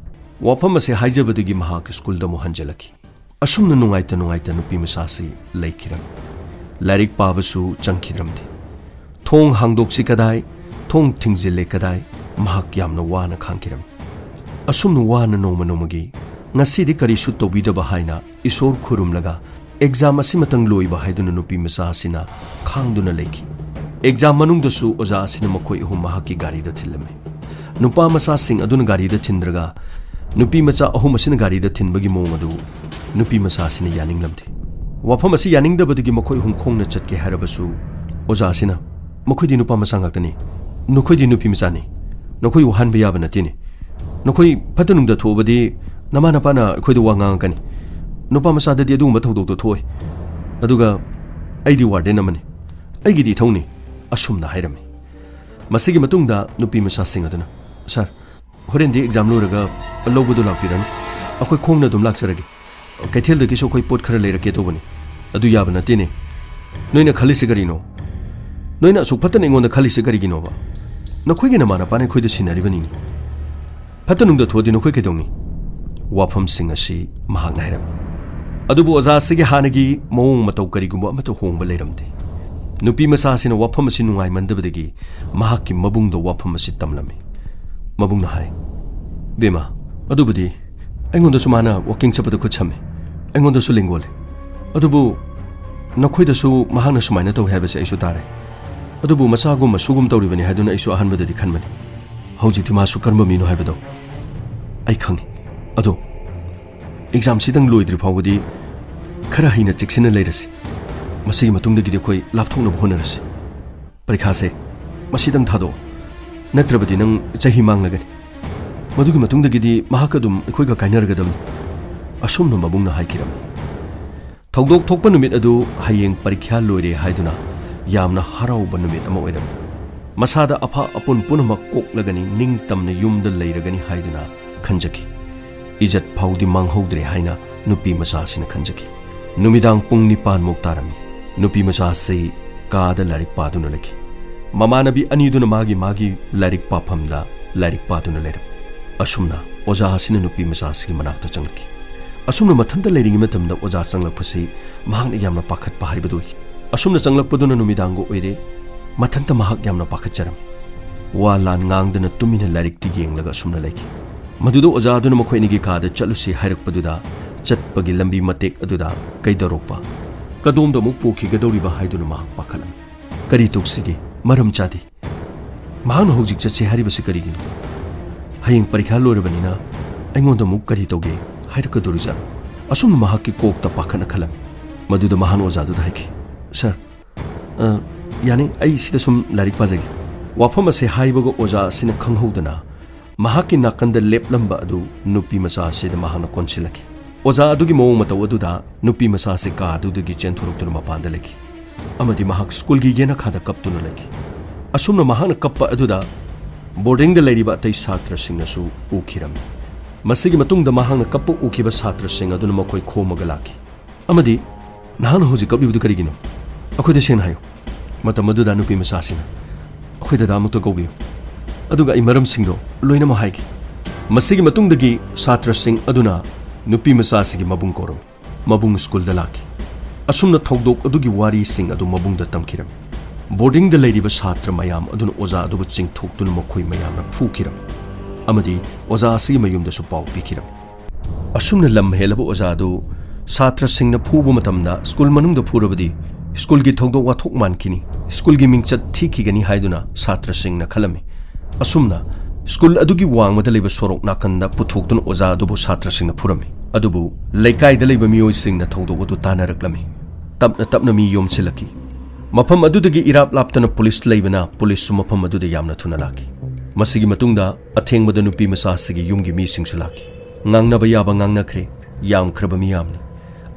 ꯋꯥꯐꯝ ꯑꯁꯤ ꯍꯥꯏꯖꯕꯗꯒꯤ ꯃꯍꯥꯛ ꯁ꯭ꯀꯨꯜꯗ ꯑꯃꯨꯛ ꯍꯟꯖꯤꯜꯂꯛꯈꯤ꯫ ꯑꯁꯨꯝꯅ ꯅꯨꯡꯉꯥꯏꯇ ꯅꯨꯡꯉꯥꯏꯇ ꯅꯨꯄꯤ ꯃꯆꯥꯁꯤ ꯂꯩꯈꯤꯔꯝꯃꯤ꯫ ꯂꯥꯏꯔꯤꯛ ꯄꯥꯕꯁꯨ ꯆꯪꯈꯤꯗ꯭ꯔꯝꯗꯦ꯫ "ꯊꯣꯡ ꯍꯥꯡꯗꯣꯛꯁꯤ ꯀꯗꯥꯏ, ꯊꯣꯡ ꯊꯤꯡꯖꯤꯜꯂꯦ ꯀꯗꯥꯏ", ꯃꯍꯥꯛ ꯌꯥꯝꯅ ꯋꯥꯅ ꯈꯥꯡꯈꯤꯔꯝꯃꯤ꯫ ꯑꯁꯨꯝꯅ ꯋꯥꯅ ꯅꯣꯡꯃ ꯅꯣꯡꯃꯒꯤ, ꯉꯁꯤꯗꯤ ꯀꯔꯤꯁꯨ ꯇꯧꯕꯤꯗꯕ ꯍꯥꯏꯅ ꯏꯁꯣꯔ ꯈꯨꯔꯨꯝꯂꯒ ꯑꯦꯛꯖꯥꯝ ꯑꯁꯤꯃꯇꯪ ꯂꯣꯏꯕ ꯍꯥꯏꯗꯨꯅ ꯅꯨꯄꯤ ꯃꯆꯥ ꯑꯁꯤꯅ ꯈꯥꯡꯗꯨꯅ ꯂꯩꯈꯤ꯫ ꯑꯦꯛꯖꯥꯝ ꯃꯅꯨꯡꯗꯁꯨ ꯑꯣꯖꯥ ꯑꯁꯤꯅ ꯃꯈꯣꯏ ꯑꯍꯨꯝ ꯃꯍꯥꯛꯀꯤ ꯒꯥꯔꯤꯗ ꯊꯤꯜꯂꯝꯃꯤ꯫ ꯅꯨꯄꯥ ꯃꯆꯥꯁꯤꯡ ꯑꯗꯨꯅ ꯒꯥꯔꯤꯗ ꯊꯤꯟꯗ꯭ꯔꯒ ꯅꯨꯄꯤ ꯃꯆꯥ ꯑꯍꯨꯝ ꯑꯁꯤꯅ ꯒꯥꯔꯤꯗ ꯊꯤꯟꯕꯒꯤ ꯃꯑꯣꯡ ꯑꯗꯨ ꯅꯨꯄꯤ ꯃꯆꯥ ꯑꯁꯤꯅ ꯌꯥꯅꯤꯡꯂꯝꯗꯦ꯫ ꯋꯥꯐꯝ ꯑꯁꯤ ꯌꯥꯅꯤꯡꯗꯕꯗꯒꯤ ꯃꯈꯣꯏ ꯑꯍꯨꯝ ꯈꯣꯡꯅ ꯆꯠꯀꯦ ꯍꯥꯏꯔꯕꯁꯨ ꯑꯣꯖꯥ ꯑꯁꯤꯅ, "ꯃꯈꯣꯏꯗꯤ ꯅꯨꯄꯥ ꯃꯆꯥ ꯉꯥꯛꯇꯅꯤ, ꯅꯈꯣꯏꯗꯤ ꯅꯨꯄꯤ ꯃꯆꯥꯅꯤ, ꯅꯈꯣꯏ ꯋꯥꯍꯟꯕ ꯌꯥꯕ ꯅꯠꯇꯦꯅꯦ꯫ ꯅꯈꯣꯏ ꯐꯠꯇ ꯅꯨꯡꯗ ꯊꯣꯛꯑꯕꯗꯤ ꯅꯃꯥ ꯅꯄꯥꯅ ꯑꯩꯈꯣꯏꯗ ꯋꯥ ꯉꯥꯡꯉꯛꯀꯅꯤ꯫ ꯅꯨꯄꯥ ꯃꯆꯥꯗꯗꯤ ꯑꯗꯨꯒꯨꯝꯕ ꯊꯧꯗꯣꯛꯇꯣ ꯊꯣꯛꯑꯣꯏ꯫ ꯑꯗꯨꯒ ꯑꯩꯗꯤ ꯋꯥꯔꯗꯦꯟ ꯑꯃꯅꯤ, ꯑꯩꯒꯤꯗꯤ ꯏꯊꯧꯅꯤ", ꯑꯁꯨꯝꯅ ꯍꯥꯏꯔꯝꯃꯤ꯫ ꯃꯁꯤꯒꯤ ꯃꯇꯨꯡꯗ ꯅꯨꯄꯤ ꯃꯆꯥꯁꯤꯡ ꯑꯗꯨꯅ, "ꯁꯥꯔ, ꯍꯣꯔꯦꯟꯗꯤ ꯑꯦꯛꯖꯥꯝ ꯂꯣꯏꯔꯒ ꯂꯧꯕꯗꯣ ꯂꯥꯛꯄꯤꯔꯅꯨ꯫ ꯑꯩꯈꯣꯏ ꯈꯣꯡꯅ ꯑꯗꯨꯝ ꯂꯥꯛꯆꯔꯒꯦ꯫ ꯀꯩꯊꯦꯜꯗꯒꯤꯁꯨ ꯑꯩꯈꯣꯏ ꯄꯣꯠ ꯈꯔ ꯂꯩꯔꯛꯀꯦ ꯇꯧꯕꯅꯤ꯫ ꯑꯗꯨ ꯌꯥꯕ ꯅꯠꯇꯦꯅꯦ꯫ ꯅꯣꯏꯅ ꯈꯜꯂꯤꯁꯤ ꯀꯔꯤꯅꯣ? ꯅꯣꯏꯅ ꯑꯁꯨꯛ ꯐꯠꯇꯅ ꯑꯩꯉꯣꯟꯗ ꯈꯜꯂꯤꯁꯤ ꯀꯔꯤꯒꯤꯅꯣꯕ? ꯅꯈꯣꯏꯒꯤ ꯅꯃꯥ ꯅꯄꯥꯅ ꯑꯩꯈꯣꯏꯗ ꯁꯤꯟꯅꯔꯤꯕꯅꯤꯅꯦ꯫ ꯐꯠꯇ ꯅꯨꯡꯗ ꯊꯣꯛꯑꯗꯤ ꯅꯈꯣꯏ ꯀꯩꯗꯧꯅꯤ?" ꯋꯥꯐꯝꯁꯤꯡ ꯑꯁꯤ ꯃꯍꯥꯛꯅ ꯍꯥꯏꯔꯝꯃꯤ꯫ ꯑꯗꯨꯕꯨ ꯑꯣꯖꯥ ꯑꯁꯤꯒꯤ ꯍꯥꯟꯅꯒꯤ ꯃꯑꯣꯡ ꯃꯇꯧ ꯀꯔꯤꯒꯨꯝꯕ ꯑꯃꯠꯇ ꯍꯣꯡꯕ ꯂꯩꯔꯝꯗꯦ꯫ ꯅꯨꯄꯤ ꯃꯆꯥ ꯑꯁꯤꯅ ꯋꯥꯐꯝ ꯑꯁꯤ ꯅꯨꯡꯉꯥꯏꯃꯟꯗꯕꯗꯒꯤ ꯃꯍꯥꯛꯀꯤ ꯃꯕꯨꯡꯗ ꯋꯥꯐꯝ ꯑꯁꯤ ꯇꯝꯂꯝꯃꯤ꯫ ꯃꯕꯨꯡꯅ ꯍꯥꯏ, "ꯕꯦꯝꯃ, ꯑꯗꯨꯕꯨꯗꯤ ꯑꯩꯉꯣꯟꯗꯁꯨ ꯃꯥꯅ ꯋꯥꯀꯤꯡ ꯆꯠꯄꯗ ꯈꯨꯠ ꯁꯝꯃꯤ, ꯑꯩꯉꯣꯟꯗꯁꯨ ꯂꯦꯡꯒꯣꯜꯂꯤ꯫ ꯑꯗꯨꯕꯨ ꯅꯈꯣꯏꯗꯁꯨ ꯃꯍꯥꯛꯅ ꯁꯨꯃꯥꯏꯅ ꯇꯧꯏ ꯍꯥꯏꯕꯁꯦ ꯑꯩꯁꯨ ꯇꯥꯔꯦ꯫ ꯑꯗꯨꯕꯨ ꯃꯆꯥꯒꯨꯝ ꯃꯁꯨꯒꯨꯝ ꯇꯧꯔꯤꯕꯅꯤ ꯍꯥꯏꯗꯨꯅ ꯑꯩꯁꯨ ꯑꯍꯥꯟꯕꯗꯗꯤ ꯈꯟꯕꯅꯤ꯫ ꯍꯧꯖꯤꯛꯇꯤ ꯃꯥꯁꯨ ꯀꯔꯝꯕ ꯃꯤꯅꯣ ꯍꯥꯏꯕꯗꯣ ꯑꯩ ꯈꯪꯏ꯫ ꯑꯗꯣ ꯑꯦꯛꯖꯥꯝꯁꯤꯗꯪ ꯂꯣꯏꯗ꯭ꯔꯤ ꯐꯥꯎꯕꯗꯤ ꯈꯔ ꯍꯩꯅ ꯆꯦꯛꯁꯤꯟꯅ ꯂꯩꯔꯁꯤ꯫ ꯃꯁꯤꯒꯤ ꯃꯇꯨꯡꯗꯒꯤꯗꯤ ꯑꯩꯈꯣꯏ ꯂꯥꯞꯊꯣꯛꯅꯕ ꯍꯣꯠꯅꯔꯁꯤ꯫ ꯄꯔꯤꯈꯥꯁꯦ ꯃꯁꯤꯗꯪ ꯊꯥꯗꯣꯛꯑꯣ, ꯅꯠꯇ꯭ꯔꯕꯗꯤ ꯅꯪ ꯆꯍꯤ ꯃꯥꯡꯂꯒꯅꯤ꯫ ꯃꯗꯨꯒꯤ ꯃꯇꯨꯡꯗꯒꯤꯗꯤ ꯃꯍꯥꯛ ꯑꯗꯨꯝ ꯑꯩꯈꯣꯏꯒ ꯀꯥꯏꯅꯔꯒꯗꯕꯅꯤ꯫ ꯑꯁꯨꯝꯅ ꯃꯕꯨꯡꯅ ꯍꯥꯏꯈꯤꯔꯝꯃꯤ꯫ ꯊꯧꯗꯣꯛ ꯊꯣꯛꯄ ꯅꯨꯃꯤꯠ ꯑꯗꯨ ꯍꯌꯦꯡ ꯄꯔꯤꯈ꯭ꯌꯥ ꯂꯣꯏꯔꯦ ꯍꯥꯏꯗꯨꯅ ꯌꯥꯝꯅ ꯍꯔꯥꯎꯕ ꯅꯨꯃꯤꯠ ꯑꯃ ꯑꯣꯏꯔꯝꯃꯤ꯫ ꯃꯁꯥꯗ ꯑꯐ ꯑꯄꯨꯟ ꯄꯨꯝꯅꯃꯛ ꯀꯣꯛꯂꯒꯅꯤ, ꯅꯤꯡꯇꯝꯅ ꯌꯨꯝꯗ ꯂꯩꯔꯒꯅꯤ ꯍꯥꯏꯗꯨꯅ ꯈꯟꯖꯈꯤ꯫ ꯏꯖꯠ ꯐꯥꯎꯗꯤ ꯃꯥꯡꯍꯧꯗ꯭ꯔꯦ ꯍꯥꯏꯅ ꯅꯨꯄꯤ ꯃꯆꯥ ꯑꯁꯤꯅ ꯈꯟꯖꯈꯤ꯫ ꯅꯨꯃꯤꯗꯥꯡ ꯄꯨꯡ ꯅꯤꯄꯥꯟꯃꯨꯛ ꯇꯥꯔꯝꯃꯤ꯫ ꯅꯨꯄꯤ ꯃꯆꯥ ꯑꯁꯤ ꯀꯥꯗ ꯂꯥꯏꯔꯤꯛ ꯄꯥꯗꯨꯅ ꯂꯩꯈꯤ꯫ ꯃꯃꯥꯟꯅꯕꯤ ꯑꯅꯤꯗꯨꯅ ꯃꯥꯒꯤ ꯃꯥꯒꯤ ꯂꯥꯏꯔꯤꯛ ꯄꯥꯐꯝꯗ ꯂꯥꯏꯔꯤꯛ ꯄꯥꯗꯨꯅ ꯂꯩꯔꯝꯃꯤ꯫ ꯑꯁꯨꯝꯅ ꯑꯣꯖꯥ ꯑꯁꯤꯅ ꯅꯨꯄꯤ ꯃꯆꯥ ꯑꯁꯤꯒꯤ ꯃꯅꯥꯛꯇ ꯆꯪꯂꯛꯈꯤ꯫ ꯑꯁꯨꯝꯅ ꯃꯊꯟꯇ ꯂꯩꯔꯤꯉꯩ ꯃꯇꯝꯗ ꯑꯣꯖꯥ ꯆꯪꯂꯛꯄꯁꯤ ꯃꯍꯥꯛꯅ ꯌꯥꯝꯅ ꯄꯥꯈꯠꯄ ꯍꯥꯏꯕꯗꯨ ꯑꯣꯏꯈꯤ꯫ ꯑꯁꯨꯝꯅ ꯆꯪꯂꯛꯄꯗꯨꯅ ꯅꯨꯃꯤꯗꯥꯡꯒ ꯑꯣꯏꯔꯦ꯫ ꯃꯊꯟꯇ ꯃꯍꯥꯛ ꯌꯥꯝꯅ ꯄꯥꯈꯠꯆꯔꯝꯃꯤ꯫ ꯋꯥ ꯂꯥꯟ ꯉꯥꯡꯗꯅ ꯇꯨꯃꯤꯟꯅ ꯂꯥꯏꯔꯤꯛꯇꯤ ꯌꯦꯡꯂꯒ ꯑꯁꯨꯝꯅ ꯂꯩꯈꯤ꯫ ꯃꯗꯨꯗ ꯑꯣꯖꯥ ꯑꯗꯨꯅ ꯃꯈꯣꯏ ꯑꯅꯤꯒꯤ ꯀꯥꯗ ꯆꯠꯂꯨꯁꯤ ꯍꯥꯏꯔꯛꯄꯗꯨꯗ, ꯆꯠꯄꯒꯤ ꯂꯝꯕꯤ ꯃꯇꯦꯛ ꯑꯗꯨꯗ ꯀꯩꯗꯧꯔꯛꯄ, ꯀꯗꯣꯝꯗ ꯑꯃꯨꯛ ꯄꯨꯈꯤꯒꯗꯧꯔꯤꯕ ꯍꯥꯏꯗꯨꯅ ꯃꯍꯥꯛ ꯄꯥꯈꯠꯂꯝꯃꯤ꯫ ꯀꯔꯤ ꯇꯧꯁꯤꯒꯦ? ꯃꯔꯝ ꯆꯥꯗꯦ꯫ ꯃꯍꯥꯛꯅ ꯍꯧꯖꯤꯛ ꯆꯠꯁꯦ ꯍꯥꯏꯔꯤꯕꯁꯤ ꯀꯔꯤꯒꯤꯅꯣ? ꯍꯌꯦꯡ ꯄꯔꯤꯈꯥ ꯂꯣꯏꯔꯕꯅꯤꯅ ꯑꯩꯉꯣꯟꯗ ꯑꯃꯨꯛ ꯀꯔꯤ ꯇꯧꯒꯦ ꯍꯥꯏꯔꯛꯀꯗꯧꯔꯤꯖꯥꯠꯅꯣ? ꯑꯁꯨꯝꯅ ꯃꯍꯥꯛꯀꯤ ꯀꯣꯛꯇ ꯄꯥꯈꯠꯅ ꯈꯜꯂꯝꯃꯤ꯫ ꯃꯗꯨꯗ ꯃꯍꯥꯛꯅ ꯑꯣꯖꯥꯗꯨꯗ ꯍꯥꯏꯈꯤ, "ꯁꯥꯔ, ꯑ, ꯌꯥꯅꯤ, ꯑꯩ ꯁꯤꯗ ꯁꯨꯝ ꯂꯥꯏꯔꯤꯛ ꯄꯥꯖꯒꯦ"꯫ ꯋꯥꯐꯝ ꯑꯁꯤ ꯍꯥꯏꯕꯒ ꯑꯣꯖꯥ ꯑꯁꯤꯅ ꯈꯪꯍꯧꯗꯅ ꯃꯍꯥꯛꯀꯤ ꯅꯥꯀꯟꯗ ꯂꯦꯞꯂꯝꯕ ꯑꯗꯨ ꯅꯨꯄꯤ ꯃꯆꯥ ꯑꯁꯤꯗ ꯃꯍꯥꯛꯅ ꯀꯣꯟꯁꯤꯜꯂꯛꯈꯤ꯫ ꯑꯣꯖꯥ ꯑꯗꯨꯒꯤ ꯃꯑꯣꯡ ꯃꯇꯧ ꯑꯗꯨꯗ ꯅꯨꯄꯤ ꯃꯆꯥ ꯑꯁꯤ ꯀꯥ ꯑꯗꯨꯗꯒꯤ ꯆꯦꯟꯊꯣꯔꯛꯇꯨꯅ ꯃꯄꯥꯟꯗ ꯂꯩꯈꯤ꯫ ꯑꯃꯗꯤ ꯃꯍꯥꯛ ꯁ꯭ꯀꯨꯜꯒꯤ ꯌꯦꯅꯈꯥꯗ ꯀꯞꯇꯨꯅ ꯂꯩꯈꯤ꯫ ꯑꯁꯨꯝꯅ ꯃꯍꯥꯛꯅ ꯀꯞꯄ ꯑꯗꯨꯗ ꯕꯣꯔꯗꯤꯡꯗ ꯂꯩꯔꯤꯕ ꯑꯇꯩ ꯁꯥꯇ꯭ꯔꯁꯤꯡꯅꯁꯨ ꯎꯈꯤꯔꯝꯃꯤ꯫ ꯃꯁꯤꯒꯤ ꯃꯇꯨꯡꯗ ꯃꯍꯥꯛꯅ ꯀꯞꯄ ꯎꯈꯤꯕ ꯁꯥꯇ꯭ꯔꯁꯤꯡ ꯑꯗꯨꯅ ꯃꯈꯣꯏ ꯈꯣꯝꯃꯒ ꯂꯥꯛꯈꯤ꯫ ꯑꯃꯗꯤ, "ꯅꯍꯥꯛꯅ ꯍꯧꯖꯤꯛ ꯀꯞꯂꯤꯕꯗꯨ ꯀꯔꯤꯒꯤꯅꯣ? ꯑꯩꯈꯣꯏꯗ ꯁꯦꯡꯅ ꯍꯥꯏꯌꯨ"꯫ ꯃꯇꯝ ꯑꯗꯨꯗ ꯅꯨꯄꯤ ꯃꯆꯥꯁꯤꯅ, "ꯑꯩꯈꯣꯏ ꯗꯗꯥ ꯑꯃꯨꯛꯇ ꯀꯧꯕꯤꯌꯨ, ꯑꯗꯨꯒ ꯑꯩ ꯃꯔꯝꯁꯤꯡꯗꯣ ꯂꯣꯏꯅꯃꯛ ꯍꯥꯏꯒꯦ"꯫ ꯃꯁꯤꯒꯤ ꯃꯇꯨꯡꯗꯒꯤ ꯁꯥꯇ꯭ꯔꯁꯤꯡ ꯑꯗꯨꯅ ꯅꯨꯄꯤ ꯃꯆꯥꯁꯤꯒꯤ ꯃꯕꯨꯡ ꯀꯧꯔꯝꯃꯤ꯫ ꯃꯕꯨꯡ ꯁ꯭ꯀꯨꯜꯗ ꯂꯥꯛꯈꯤ꯫ ꯑꯁꯨꯝꯅ ꯊꯧꯗꯣꯛ ꯑꯗꯨꯒꯤ ꯋꯥꯔꯤꯁꯤꯡ ꯑꯗꯨ ꯃꯕꯨꯡꯗ ꯇꯝꯈꯤꯔꯝꯃꯤ꯫ ꯕꯣꯔꯗꯤꯡꯗ ꯂꯩꯔꯤꯕ ꯁꯥꯇ꯭ꯔ ꯃꯌꯥꯝ ꯑꯗꯨꯅ ꯑꯣꯖꯥ ꯑꯗꯨꯕꯨ ꯆꯤꯡꯊꯣꯛꯇꯨꯅ ꯃꯈꯣꯏ ꯃꯌꯥꯝꯅ ꯐꯨꯈꯤꯔꯝꯃꯤ꯫ ꯑꯃꯗꯤ ꯑꯣꯖꯥ ꯑꯁꯤꯒꯤ ꯃꯌꯨꯝꯗꯁꯨ ꯄꯥꯎ ꯄꯤꯈꯤꯔꯝꯃꯤ꯫ ꯑꯁꯨꯝꯅ ꯂꯝ ꯍꯦꯜꯂꯕ ꯑꯣꯖꯥ ꯑꯗꯨ ꯁꯥꯇ꯭ꯔꯁꯤꯡꯅ ꯐꯨꯕ ꯃꯇꯝꯗ ꯁ꯭ꯀꯨꯜ ꯃꯅꯨꯡꯗ ꯐꯨꯔꯕꯗꯤ ꯁ꯭ꯀꯨꯜꯒꯤ ꯊꯧꯗꯣꯛ ꯋꯥꯊꯣꯛ ꯃꯥꯟꯈꯤꯅꯤ, ꯁ꯭ꯀꯨꯜꯒꯤ ꯃꯤꯡꯆꯠ ꯊꯤꯈꯤꯒꯅꯤ ꯍꯥꯏꯗꯨꯅ ꯁꯥꯇ꯭ꯔꯁꯤꯡꯅ ꯈꯜꯂꯝꯃꯤ꯫ ꯑꯁꯨꯝꯅ ꯁ꯭ꯀꯨꯜ ꯑꯗꯨꯒꯤ ꯋꯥꯡꯃꯗ ꯂꯩꯕ ꯁꯣꯔꯣꯛ ꯅꯥꯀꯟꯗ ꯄꯨꯊꯣꯛꯇꯨꯅ ꯑꯣꯖꯥ ꯑꯗꯨꯕꯨ ꯁꯥꯇ꯭ꯔꯁꯤꯡꯅ ꯐꯨꯔꯝꯃꯤ꯫ ꯑꯗꯨꯕꯨ ꯂꯩꯀꯥꯏꯗ ꯂꯩꯕ ꯃꯤꯑꯣꯏꯁꯤꯡꯅ ꯊꯧꯗꯣꯛ ꯑꯗꯨ ꯇꯥꯟꯅꯔꯛꯂꯝꯃꯤ꯫ ꯇꯞꯅ ꯇꯞꯅ ꯃꯤ ꯌꯣꯝꯁꯤꯜꯂꯛꯈꯤ꯫ ꯃꯐꯝ ꯑꯗꯨꯗꯒꯤ ꯏꯔꯥꯞ ꯂꯥꯞꯇꯅ ꯄꯨꯂꯤꯁ ꯂꯩꯕꯅ ꯄꯨꯂꯤꯁꯁꯨ ꯃꯐꯝ ꯑꯗꯨꯗ ꯌꯥꯝꯅ ꯊꯨꯅ ꯂꯥꯛꯈꯤ꯫ ꯃꯁꯤꯒꯤ ꯃꯇꯨꯡꯗ ꯑꯊꯦꯡꯕꯗ ꯅꯨꯄꯤ ꯃꯆꯥ ꯑꯁꯤꯒꯤ ꯌꯨꯝꯒꯤ ꯃꯤꯁꯤꯡꯁꯨ ꯂꯥꯛꯈꯤ꯫ ꯉꯥꯡꯅꯕ ꯌꯥꯕ ꯉꯥꯡꯅꯈ꯭ꯔꯦ꯫ ꯌꯥꯝꯈ꯭ꯔꯕ ꯃꯤꯌꯥꯝꯅꯤ꯫